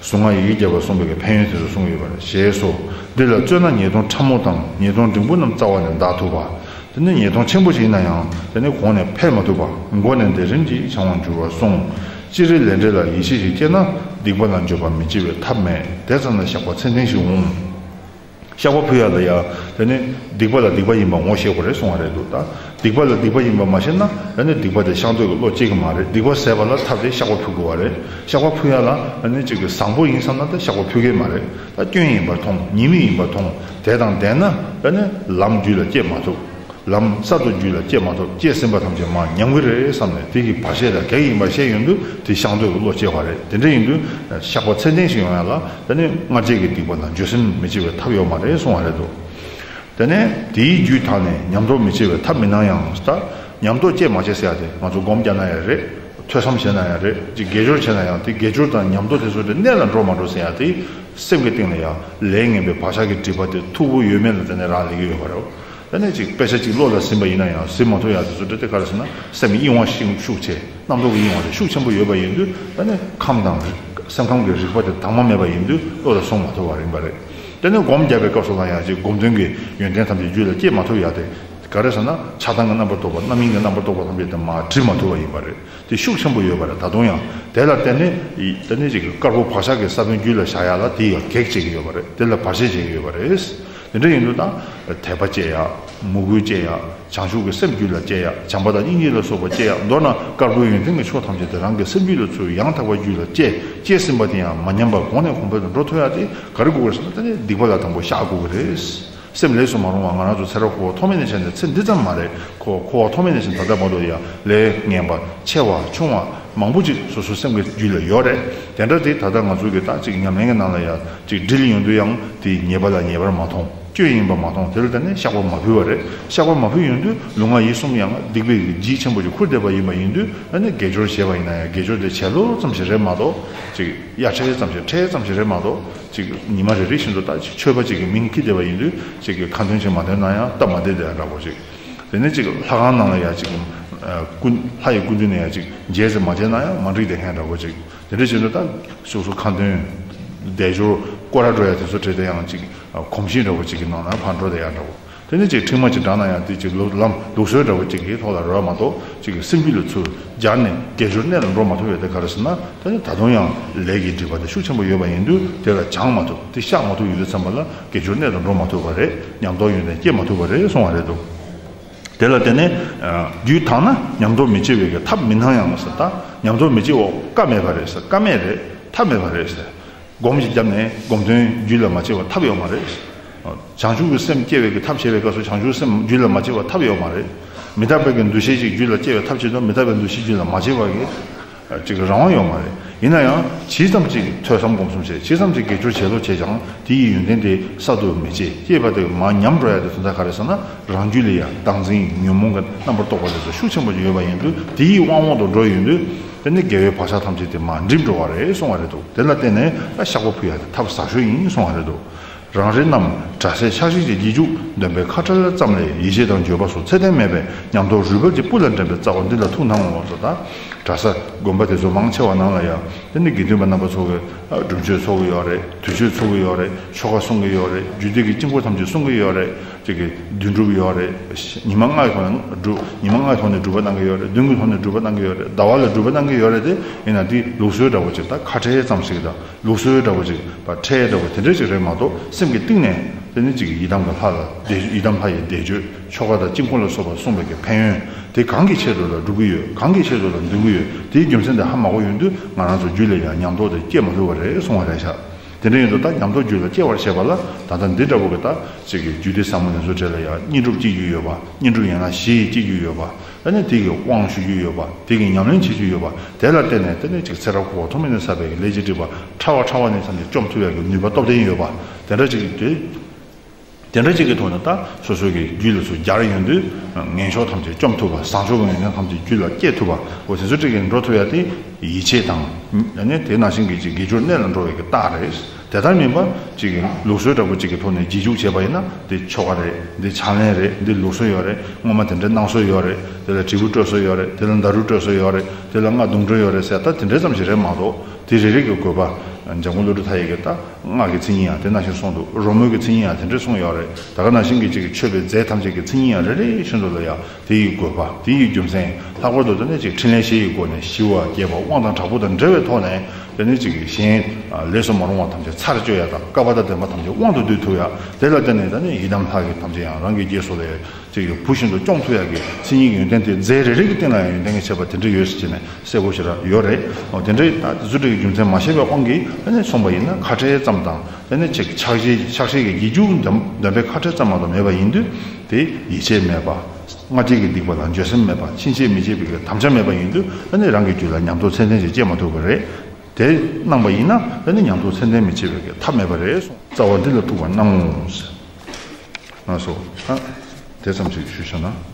གཟུངས་སྔགས་ཡི་གེ་བརྒྱ་པ་གསུངས་པའི་གི་ཕན་ཡོན་དེ་ཚོ་གསུངས་ཡོད་པ་རེད། ཞེས་སོ། འདི་ལ་བརྩོན་ན་ཉེས་ལྟུང་ཕྲ་མོ་དང་ཉེས་ལྟུང་འབྲིང་པོ་རྣམས་རྩ་བ་ནས་འདག་ཐུབ་པ། དེ་ནི་ཉེས་ལྟུང་ཆེན་པོ་ཞིག་ཡིན་ན་ཡང་དེ་ནི་གོང་ནས་འཕེལ་མ་ཐུབ་པ། མགོ་ནས་འདི་རིམ་གྱིས་བྱང་བར་འགྱུར་བར་གསུངས། སྤྱིར་ལས་འབྲས་ལ་ཡིད་ཆེས་ཤིག་སྐྱེས་ན་སྡིག་པ་ལ་འགྱོད་པ་མི་སྐྱེ་བའི་ཐབས་མེད། དེ་ཙམ་ལ་བཤགས་པ་ཚད་ལྡན་ཞིག་འོང་། བཤགས་པ་ཕུལ་ཡ་ལ་ཡ། དེ་ནི་སྡིག་པ་ལ་སྡིག་པ་ཡིན་པ་ངོ་ཤེས་དགོས་རེད་གསུང་བ་རེད་འདུག་ད་སྡིག་པ་ལ་སྡིག་པ་ཡིན་པ་མ་ཤེས་ན་དེ་ནི་སྡིག་པ་དེ་བཤགས་འདོད་ཀྱི་བློ་སྐྱེ་གི་མ་རེད། སྡིག་པ་ཟད་པ་ལ་ཐབས་དེ་བཤགས་པ་ཕུལ་དགོས་པ་རེད། བཤགས་པ་ཕུལ་ཡ་ལ་དེ་ནི་ཅིག་གི་བཟང་པོ་ཡིན་བསམ་ན་དེ་བཤགས་པ་ཕུལ་གི་མ་རེད། ད་སྐྱོན་ཡིན་པར་མཐོང་། ཉེས་དམིགས་ཡིན་པར་མཐོང་། དེ་དང་ལྡན་ན་དེ་ནི་ལམ་རྒྱུད་ལ་སྐྱེ་མ་ཐུབ། ལམ་གསར་དུ་རྒྱུད་ལ་སྐྱེ་མ་ཐུབ། སྐྱེས་ཟིན་པ་ཐམས་ཅད་མར་ཉམས་ཀྱི་རེད་བསམ་ནས་དེ་གི་བར་ཆད་དང་གེགས་ཡིན་པ་ཤེས་ཡོང་དུས་དེ་བཤགས་འདོད་ཀྱི་བློ་སྐྱེ་བ་རེད། དེ་འདྲ་ཡིན་དུས་བཤགས་པ་ཚད་ལྡན་ཞིག་ཡོང་ཡ་ལ་དེ་ནི་སྔར་བྱས་ཀྱི་སྡིག་པ་དང་འགྱོད་སེམས་མི་བྱེད་པའི་ཐབས་ཡོད་མ་རེད་གསུང་བ་རེད་འདུག་དེ་ནས་དེའི་རྒྱུད་དག་ནས་ཉམས་རྟོགས་མི་བྱེད་པའི་ཐབས་མི་སྣང་ཡང་། ད་ཉམས་རྟོགས་སྐྱེ་མ་བྱེད་ཟེར་ཡ་དེ་ང་ཚོ་སྒོམ་རྒྱག་ན་ཡང་རེད། ཐོས་བསམ་བྱས་ན་ཡང་རེད། ཅིག་དགེ་སྦྱོར་བྱས་ན་ཡང་དེ་དགེ་སྦྱོར་དང་ཉམས་རྟོགས་དེ་ཚོ་དེ་གནད་ལ་འགྲོ་མ་འགྲོ་ཟེར་ཡ་དེ་སེམས་ཀྱི་སྟེང་ལ་ཡང་ལས་ངན་པའི་བག་ཆགས་ཀྱི་སྒྲིབ་པ་དེ་མཐུག་པོ་ཡོད་མེད་ལ་བརྟེན་ནས་རག་ལས་ཀྱི་ཡོད་པ་རེད། དེ་ནས་ཅིག་དཔེ་ཆ་ཅིག་བློ་ལ་ཟིན་པ་ཡིན་ན་ཡང་ཟིན་མ་ཐུབ་ཡ་དེ་ཚོ་དེ་ག་རེ་ཟེར་ན་སེམས་གཡེང་བ་ཤུགས་ཤུགས་ཆེ། རྣམ་རྟོག་གི་གཡེང་བ་དེ་ཤུགས་ཆེན་པོ་ཡོད་པ་ཡིན་དུས་དེ་ནས་ཁམས་དང་སེམས་ཁམས་ཀྱི་རིག་པ་དེ་དྭངས་མ་མེད་པ་ཡིན་དུས་བློ་ལ་ཟུང་མ་ཐུབ་པ་ཡིན་པ་རེད། དེ་ནས་སྒོམ་རྒྱབ་པའི་སྐབས་སུ་ལ་ཡང་ཅིག་སྒོམ་དོན་གྱི་ཡོན་ཏན་ཐམས་ཅད་རྒྱུད་ལ་སྐྱེས་མ་ཐུབ་ཡ་དེ་ག་རེ་ཟེར་ན་ཆགས་སྡང་གི་རྣམ་པར་རྟོག་པ་རྣམ་གཡེང་གི་རྣམ་པར་རྟོག་པ་ཐམས་ཅད་དེ་མར་འགྲིབ་མ་ཐུབ་པ་ཡིན་པ་རེད། དེ་ཤུགས་ཆེན་པོ་ཡོད་པ་རེད། ད་དུང་ཡང་དེ་ལ་བརྟེན་ནས་དེ་ནས་ཅིག་དཀར་པོ་བག་ཆགས་ཀྱི་ས་བོན་རྒྱུད་ལ་བཞག་ཡ་ལ་དེ་ཡང་གེགས་བྱེད་ཀྱི་ཡོད་པ་རེད། དེ་ལ་བར་ཆད་བྱེད་ཀྱི་ཡོད་པ་རེད། དེ་འདྲ་ཡིན་དུས་ད་དད་པ་སྐྱེ་ཡ། མོས་གུས་སྐྱེ་ཡ། བྱང་ཆུབ་ཀྱི་སེམས་རྒྱུད་ལ་སྐྱེ་ཡ། བྱམས་པ་དང་སྙིང་རྗེ་ལ་སོགས་པ་སྐྱེ་ཡ། མདོར་ན་དཀར་པོའི་ཡོན་ཏན་གྱི་ཕྱོགས་ཐམས་ཅད་དེ་རང་གི་སེམས་རྒྱུད་ལ་ཚུར་ཡང་དག་པར་རྒྱུད་ལ་སྐྱེ། སྐྱེས་ཟིན་པ་དེ་ཡང་མ་ཉམས་པར་གོང་ནས་གོང་འཕེལ་དུ་འགྲོ་ཐུབ་ཡ་དེ་ག་རེ་དགོས་ཀྱི་རེད་ཟེར་ན་དེ་ནི་སྡིག་པ་ལ་དང་པོ་བཤགས་དགོས་ཀྱི་རེད། སེམས་ལས་སུ་མ་རུང་བ་ང་རང་ཚོ་ཚེ་རབས་འཁོར་བ་ཐོག་མེད་ནས་བྱས་ནས་ཚེ་འདི་ཙམ་མ་རེད། འཁོར་འཁོར་བ་ཐོག་མེད་ནས་བྱས་ནས་ད་ལྟ་བར་དུ་ཡང་ལས་ངན་པ་ཆེ་བ་ཆུང་བ་མང་པོ་ཅིག་སོ་སོའི་སེམས་ཀྱི་རྒྱུད་ལ་ཡོད་རེད། དེ་འདྲ་དེ་ད་ལྟ་ང་ཚོ་གི་ད་ཅིག་ཉམས་ལེན་གྱི་ནང་ལ་ཡང་ཅིག་དྲིལ་ཡོང་དུས་ཡང་དེ་ཉེས་པ་ལ་ཉེས་པར་མ་མཐོང་། སྐྱོན་ཡིན་པ་མ་མཐོང་། དེ་ལ་བརྟེན་ནས་བཤགས་པ་མ་ཕུལ་བ་རེད། བཤགས་པ་མ་ཕུལ་ཡོང་དུས་ལུས་ངག་ཡིད་གསུམ་ཡང་སྡིག་པའི་ལྗིད་ཆེན་པོ་ཞིག་ཁུར་བསྡད་པ་ཡིན་པ་ཡིན་དུས་ཨ་ནི་དགེ་སྦྱོར་བྱས་པ་ཡིན་ན་ཡང་དགེ་སྦྱོར་དེ་བྱས་ལོ་ཙམ་ཞིག་རེད་མ་གཏོགས་ཅིག་དབྱར་ཁྲལ་ཙམ་ཞིག་ཁྲལ་ཙམ་ཞིག་རེད་མ་གཏོགས་ཅིག་ཉི་མ་རེ་རེ་བཞིན་དུ་ད་ཅིག་མཆོད་པ་ཅིག་གི་མིང་འཁྱེར་བསྡད་པ་ཡིན་དུས་ཅིག་གི་ཁ་འདོན་ཅིག་མ་འདོན་ན་ཡང་སྟབས་མ་བདེ་བསྡད་ཡ་འདྲ་པོ་ཅིག་དེ་ནས་ཅིག་ལྷ་ཁང་ནང་ལ་ཡང་ཅིག་ཨ་སྐུ་ལྷ་ཡི་སྐུ་མདུན་ནས་ཡང་ཅིག་མཇལ་ཟེར་མ་མཇལ་ན་ཡང་མ་འགྲིག་བསྡད་མཁན་འདྲ་པོ་ཅིག་དེ་འདྲ་བྱས་ན་ད་སོ་སོ་ཁ་འདོན་དལ་འབྱོར་སྐོར་ར་འགྲོ་ཡ་དེ་ཚོ་བྲིས་ཏེ་ཡང་ཅིག་གོམས་གཤིས་འདྲ་བོ་ཅིག་གི་ནང་ན་ཕར་འགྲོ་བསྡད་ཡ་འདྲ་བོ། དེ་ནས་ཅིག་ཁྲིག་མ་ཅིག་བསྒྲགས་ན་ཡང་དེ་ཅིག་ལམ་ལུགས་སྲོལ་འདྲ་བོ་ཅིག་གི་ཐོག་ལ་རོལ་མ་གཏོགས་ཅིག་གི་སེམས་རྒྱུད་ལ་ཚུར་སྦྱར་ནས་དགེ་སྦྱོར་གནད་ལ་འགྲོ་མ་ཐུབ་ཡ་དེ་ག་རེ་ཟེར་ན་དེ་ནི་ད་དུང་ཡང་ལས་ཀྱི་སྒྲིབ་པ་དེ་ཤུགས་ཆེན་པོ་ཡོད་པ་ཡིན་དུས་དེ་ལ་སྦྱང་མ་ཐུབ་དེ་བཤགས་མ་ཐུབ་ཡོད་དུས་ཙམ་པ་ལ་དགེ་སྦྱོར་གནད་དུ་འགྲོ་མ་ཐུབ་པ་རེད། ཉམས་རྟོགས་ཡོན་ཏན་སྐྱེ་མ་ཐུབ་པ་རེད་གསུང་བ་རེད་འདུག་དེ་ལ་བརྟེན་ནས་རྒྱུད་དག་ན་ཉམས་རྟོགས་མི་བྱེད་པའི་གི་ཐབས་མི་སྣང་ཡང་ཟེར། ད་ཉམས་རྟོགས་མི་བྱེད་འོ་ཀ་མེད་པ་རེད་ཟེར། ཀ་མེད་རེད། ཐབས་མེད་པ་རེད་ཟེར། སྒོམ་ཞིག་བརྒྱབ་ནས་སྒོམ་དོན་རྒྱུད་ལ་མ་སྐྱེ་བ་ཐབས་ཡོད་མ་རེད། བྱང་ཆུབ་ཀྱི་སེམས་སྐྱེ་བའི་གི་ཐབས་བྱེད་པའི་སྐབས་སུ་བྱང་ཆུབ་སེམས་རྒྱུད་ལ་མ་སྐྱེ་བ་ཐབས་ཡོད་མ་རེད། མི་རྟག་པའི་གི་འདུ་ཤེས་ཤིག་རྒྱུད་ལ་སྐྱེ་བའི་ཐབས་བྱེད་དུས་མི་རྟག་པའི་འདུ་ཤེས་རྒྱུད་ལ་མ་སྐྱེ་བ་གི་ཅིག་རང་དབང་ཡོད་མ་རེད། ཡིན་ན་ཡང་ཇི་ཙམ་ཅིག་ཐོས་བསམ་སྒོམ་གསུམ་བྱས་ཇི་ཙམ་ཅིག་དགེ་སྦྱོར་བྱས་ལོ་བྱས་ཀྱང་དེ་ཡི་ཡོན་ཏན་དེ་གསར་དུ་མི་སྐྱེ། སྐྱེས་པ་དེ་མར་ཉམས་འགྲོ་ཡ་དེ་དོན་དག་ག་རེ་ཟེར་ན་རང་རྒྱུད་ལ་ཡང་བདག་འཛིན་ཉོན་མོངས་ཀྱི་རྣམ་པར་རྟོག་པ་དེ་ཚོ་ཤུགས་ཆེན་པོ་ཡོད་པ་ཡིན་དུས་དེ་ཡི་དབང་འོག་ཏུ་འགྲོ་ཡོང་དུས་དེ་ནི་དགེ་བའི་བག་ཆགས་ཐམས་ཅད་དེ་མར་འགྲིབ་འགྲོ་བ་རེད་གསུང་བ་རེད་འདུག་དེ་ལ་བརྟེན་ནས་ད་བཤགས་པ་ཕུལ་ཡ་དེ་ཐབས་ཟབ་ཤོས་ཡིན་གསུང་བ་རེད་འདུག་རང་རེ་རྣམས་དྲག་ཟས་ཆགས་ཞེན་གྱི་རྗེས་འཇུག་འདོན་པའི་ཁ་བྲལ་ཙམ་ལས་ཡིད་ཆེས་དང་འགྱོད་པ་སོགས་ཚད་ལྡན་མེད་པའི་ཉམས་རྟོགས་རུས་སྦལ་གྱི་སྤུ་ལ་འདྲེན་པའི་རྩ་བ་འདི་ལ་ཐུགས་སྣང་ངོ་། ཟེར། ད་གྲྭ་ས་དགོན་པ་དེ་ཚོ་མང་ཆེ་བ་ནང་ལ་ཡང་དེ་ནི་དགེ་འདུན་པ་རྣམ་པ་ཚོ་གི་སྒྲུབ་མཆོད་ཚོགས་ཀྱི་ཡོད་རེད། དུས་མཆོད་ཚོགས་ཀྱི་ཡོད་རེད། ཆོ་ག་གསུང་གི་ཡོད་རེད། རྒྱུད་སྡེ་གི་དཀྱིལ་འཁོར་ཐམས་ཅད་གསུང་གི་ཡོད་རེད། ཅིག་གི་དོན་གྲུབ་ཡོད་རེད། ཉི་མ་ལྔའི་ཐོག་ནས་སྒྲུབ། ཉི་མ་ལྔའི་ཐོག་ནས་སྒྲུབ་པ་གནང་གི་ཡོད་རེད། བདུན་གྱི་ཐོག་ནས་སྒྲུབ་པ་གནང་གི་ཡོད་རེད། ཟླ་བ་ལ་སྒྲུབ་པ་གནང་གི་ཡོད་རེད། དེ་ཡིན་ན་དེ་ལུགས་སྲོལ་འདྲ་བོ་ཅིག་དང་ཁ་བྲལ་ཙམ་ཞིག་དང་། ལུགས་སྲོལ་འདྲ་བོ་ཅིག་པ་ཁྲལ་འདྲ་བོ་དེ་འདྲ་ཅིག་རེད་མ་གཏོགས་སེམས་ཀྱི་གཏིང་ནས་དེ་ནི་ཅིག་ཡི་དམ་གྱི་ལྷ་ལ་བཟླས་ཡི་དམ་ལྷ་ཡི་བཟླས་བརྗོད། ཆོ་ག་དང་དཀྱིལ་འཁོར་ལ་སོགས་པ་གསུངས་པའི་གི་ཕན་ཡོན་དེ་གང་གི་ཆེད་དུ་ལ་སྒྲུབ་ཀྱི་ཡོད། གང་གི་ཆེད་དུ་ལ་འདོན་གྱི་ཡོད། དེའི་རྒྱུ་མཚན་དེ་ཧ་མ་གོ་ཡོང་དུས་ང་རང་ཚོ་རྒྱུད་ལ་ཡང་ཉམས་རྟོགས་དེ་སྐྱེ་མ་ཐུབ་པ་རེད་གསུང་བ་རེད་ཤག་དེ་འདྲ་ཡིན་དུས་ད་ཉམས་རྟོགས་རྒྱུད་ལ་སྐྱེ་བར་བྱེད་པ་ལ་ད་ལྟ་འདི་འདྲ་བོ་གི་ད་ཅིག་གི་རྒྱུད་སྡེ་ཟབ་མོ་དེ་ཚོ་གྲས་ལ་ཡང་བསྙེན་སྒྲུབ་སྐྱེ་རྒྱུ་ཡོད་པ། བསྙེན་སྒྲུབ་ཡན་ལག་བཞི་སྐྱེ་རྒྱུ་ཡོད་པ། ཨ་ནི་དེ་གི་དབང་ཞུ་རྒྱུ་ཡོད་པ། དེ་གི་ཉམས་ལེན་བྱེད་རྒྱུ་ཡོད་པ། དེ་ལ་བརྟེན་ནས་དེ་ནི་ཅིག་ཚེ་རབས་འཁོར་བ་ཐོག་མེད་ནས་བསགས་པའི་གི་ལས་ཀྱི་སྒྲིབ་པ་ཕྲ་བ་ཕྲ་བ་ནས་ཐམས་ཅད་བཅོམ་ཐུབ་ཡག་གི་ནུས་པ་སྟོབས་ལྡན་ཡོད་པ། དེ་འདྲ་ཅིག་གི་དེ། དེ་འདྲ་ཅིག་གི་ཐོག་ནས་ད་སོ་སོ་གི་རྒྱུད་ལ་ཚུར་སྦྱར་ཡོང་དུས་ངན་ཕྱོགས་ཐམས་ཅད་བཅོམ་ཐུབ་པ། བཟང་ཕྱོགས་ཀྱི་ཡོན་ཏན་ཐམས་ཅད་རྒྱུད་ལ་སྐྱེ་ཐུབ་པ། འོ་དེ་ཚོ་ཅིག་གི་འགྲོ་ཐུབ་ཡག་དེ་ཡིད་ཆེས་དང་། ཨ་ནི་དེ་ནང་བཞིན་གྱི་ཅིག་དགེ་སྦྱོར་གནད་ལ་འགྲོ་བའི་གི་རྟགས་རེད། དེ་ལྟར་མིན་པ་ཅིག་གི་ལུགས་སྲོལ་འདྲ་པོ་ཅིག་གི་ཐོག་ནས་རྗེས་འཇུག་བྱས་པ་ཡིན་ན་འདི་ཆོ་ག་རེད། འདི་ཕྱག་ལེན་རེད། འདི་ལུགས་སྲོལ་ཡོད་རེད། སྔོན་མ་དེ་འདྲའི་གནང་སྲོལ་ཡོད་རེད། དེ་ལ་དྲིལ་བུ་སྤྲོད་སྲོལ་ཡོད་རེད། དེ་ལ་ཌཱ་རུ་སྤྲོད་སྲོལ་ཡོད་རེད། དེ་ལ་རྔ་བརྡུང་སྲོལ་ཡོད་རེད་ཟེར། ད་དེ་འདྲའི་ཙམ་ཞིག་རེད་མ་གཏོགས་དེ་རེ་རེ་གི་དགོས་པ་ འཇམ་མགོན་བློ་གྲོས་མཐའ་ཡས་ཀྱིས་ད་སྔགས་ཀྱི་མཚན་ཉིད་ཡང་དེ་ནང་བཞིན་གསུངས་འདུག་རོལ་མོའི་གི་མཚན་ཉིད་ཡང་དེ་འདྲས་གསུངས་ཡོད་རེད། ད་ག་ནང་བཞིན་གྱི་ཅིག་གི་མཆོད་པའི་རྫས་ཐམས་ཅད་ཀྱི་མཚན་ཉིད་ཡང་རེ་རེ་བཞིན་དུ་ལ་ཡང་དེ་ཡི་དགོས་པ། དེ་ཡི་རྒྱུ་མཚན། ལྷག་པར་དུ་དེ་ནས་ཅིག་ཕྲིན་ལས་བཞི་ཡི་སྒོ་ནས་ཞི་བ་རྒྱས་པ་དབང་དང་དྲག་པོ་དང་འབྲེལ་བའི་ཐོག་ནས་དེ་ནས་ཅིག་གི་གཞན་ལས་སུ་མ་རུང་བ་ཐམས་ཅད་ཚར་གཅོད་ཡ་དང་བསྐལ་པ་དང་ལྡན་པ་ཐམས་ཅད་དབང་དུ་བསྡུ་ཐུབ་ཡ། དེ་ལ་བརྟེན་ནས་དེ་ནས་ཡི་དམ་ལྷ་གི་ཐམས་ཅད་ཡང་རང་གི་རྗེས་སུ་ལས། ཅིག་གི་བུ་བཞིན་དུ་སྐྱོང་ཐུབ་ཡག་གི་མཚན་ཉིད་ཀྱི་ཡོན་ཏན་དེ་རྫས་རེ་རེ་གི་སྟེང་ལ་ཡང་ཡོན་ཏན་གྱི་ཁྱད་པར་དེ་འདྲ་ཡོད་ཟེར་བྱས་ནས་གསལ་པོ་ཞེ་དྲག་ཡོད་རེད། འོ་དེ་འདྲའི་ད་རྫུ་འཕྲུལ་གྱི་རྒྱུ་མཚན་མ་ཤེས་པའི་དབང་གིས་དེ་ནས་མཚུངས་པ་ཡིན་ན་ཁ་བྲལ་ཙམ་དང་དེ་ནས་ཅིག་ཕྱག་བཞེས་ཕྱག་བཞེས་ཀྱི་རྗེས་འཇུག་འདོན་འདོན་པའི་ཁ་བྲལ་ཙམ་མ་གཏོགས་མེད་པ་ཡིན་དུས་དེ་ཡིད་ཆེས་མེད་པ། སྔ་རྗེས་ཀྱི་སྡིག་པ་ལ་འགྱོད་སེམས་མེད་པ། ཕྱིན་ཆད་མི་བྱེད་པའི་གི་དམ་བཅའ་མེད་པ་ཡིན་དུས་དེ་ནས་རང་གི་རྒྱུད་ལ་ཉམས་རྟོགས་ཚད་ལྡན་ཞིག་སྐྱེ་མ་ཐུབ་པ་རེད། དེ་གནང་པ་ཡིན་ན་དེ་ནས་ཉམས་རྟོགས་ཚད་ལྡན་མི་བྱེད་པའི་གི་ཐབས་མེད་པ་རེད་གསུངས། རྩ་བ་འདི་ལ་ཐུག་པར་གནང་ངོ་ཟེར། ང་སོ། ཨ། དེ་ཙམ་ཞིག་ཞུས་བྱུང་ན།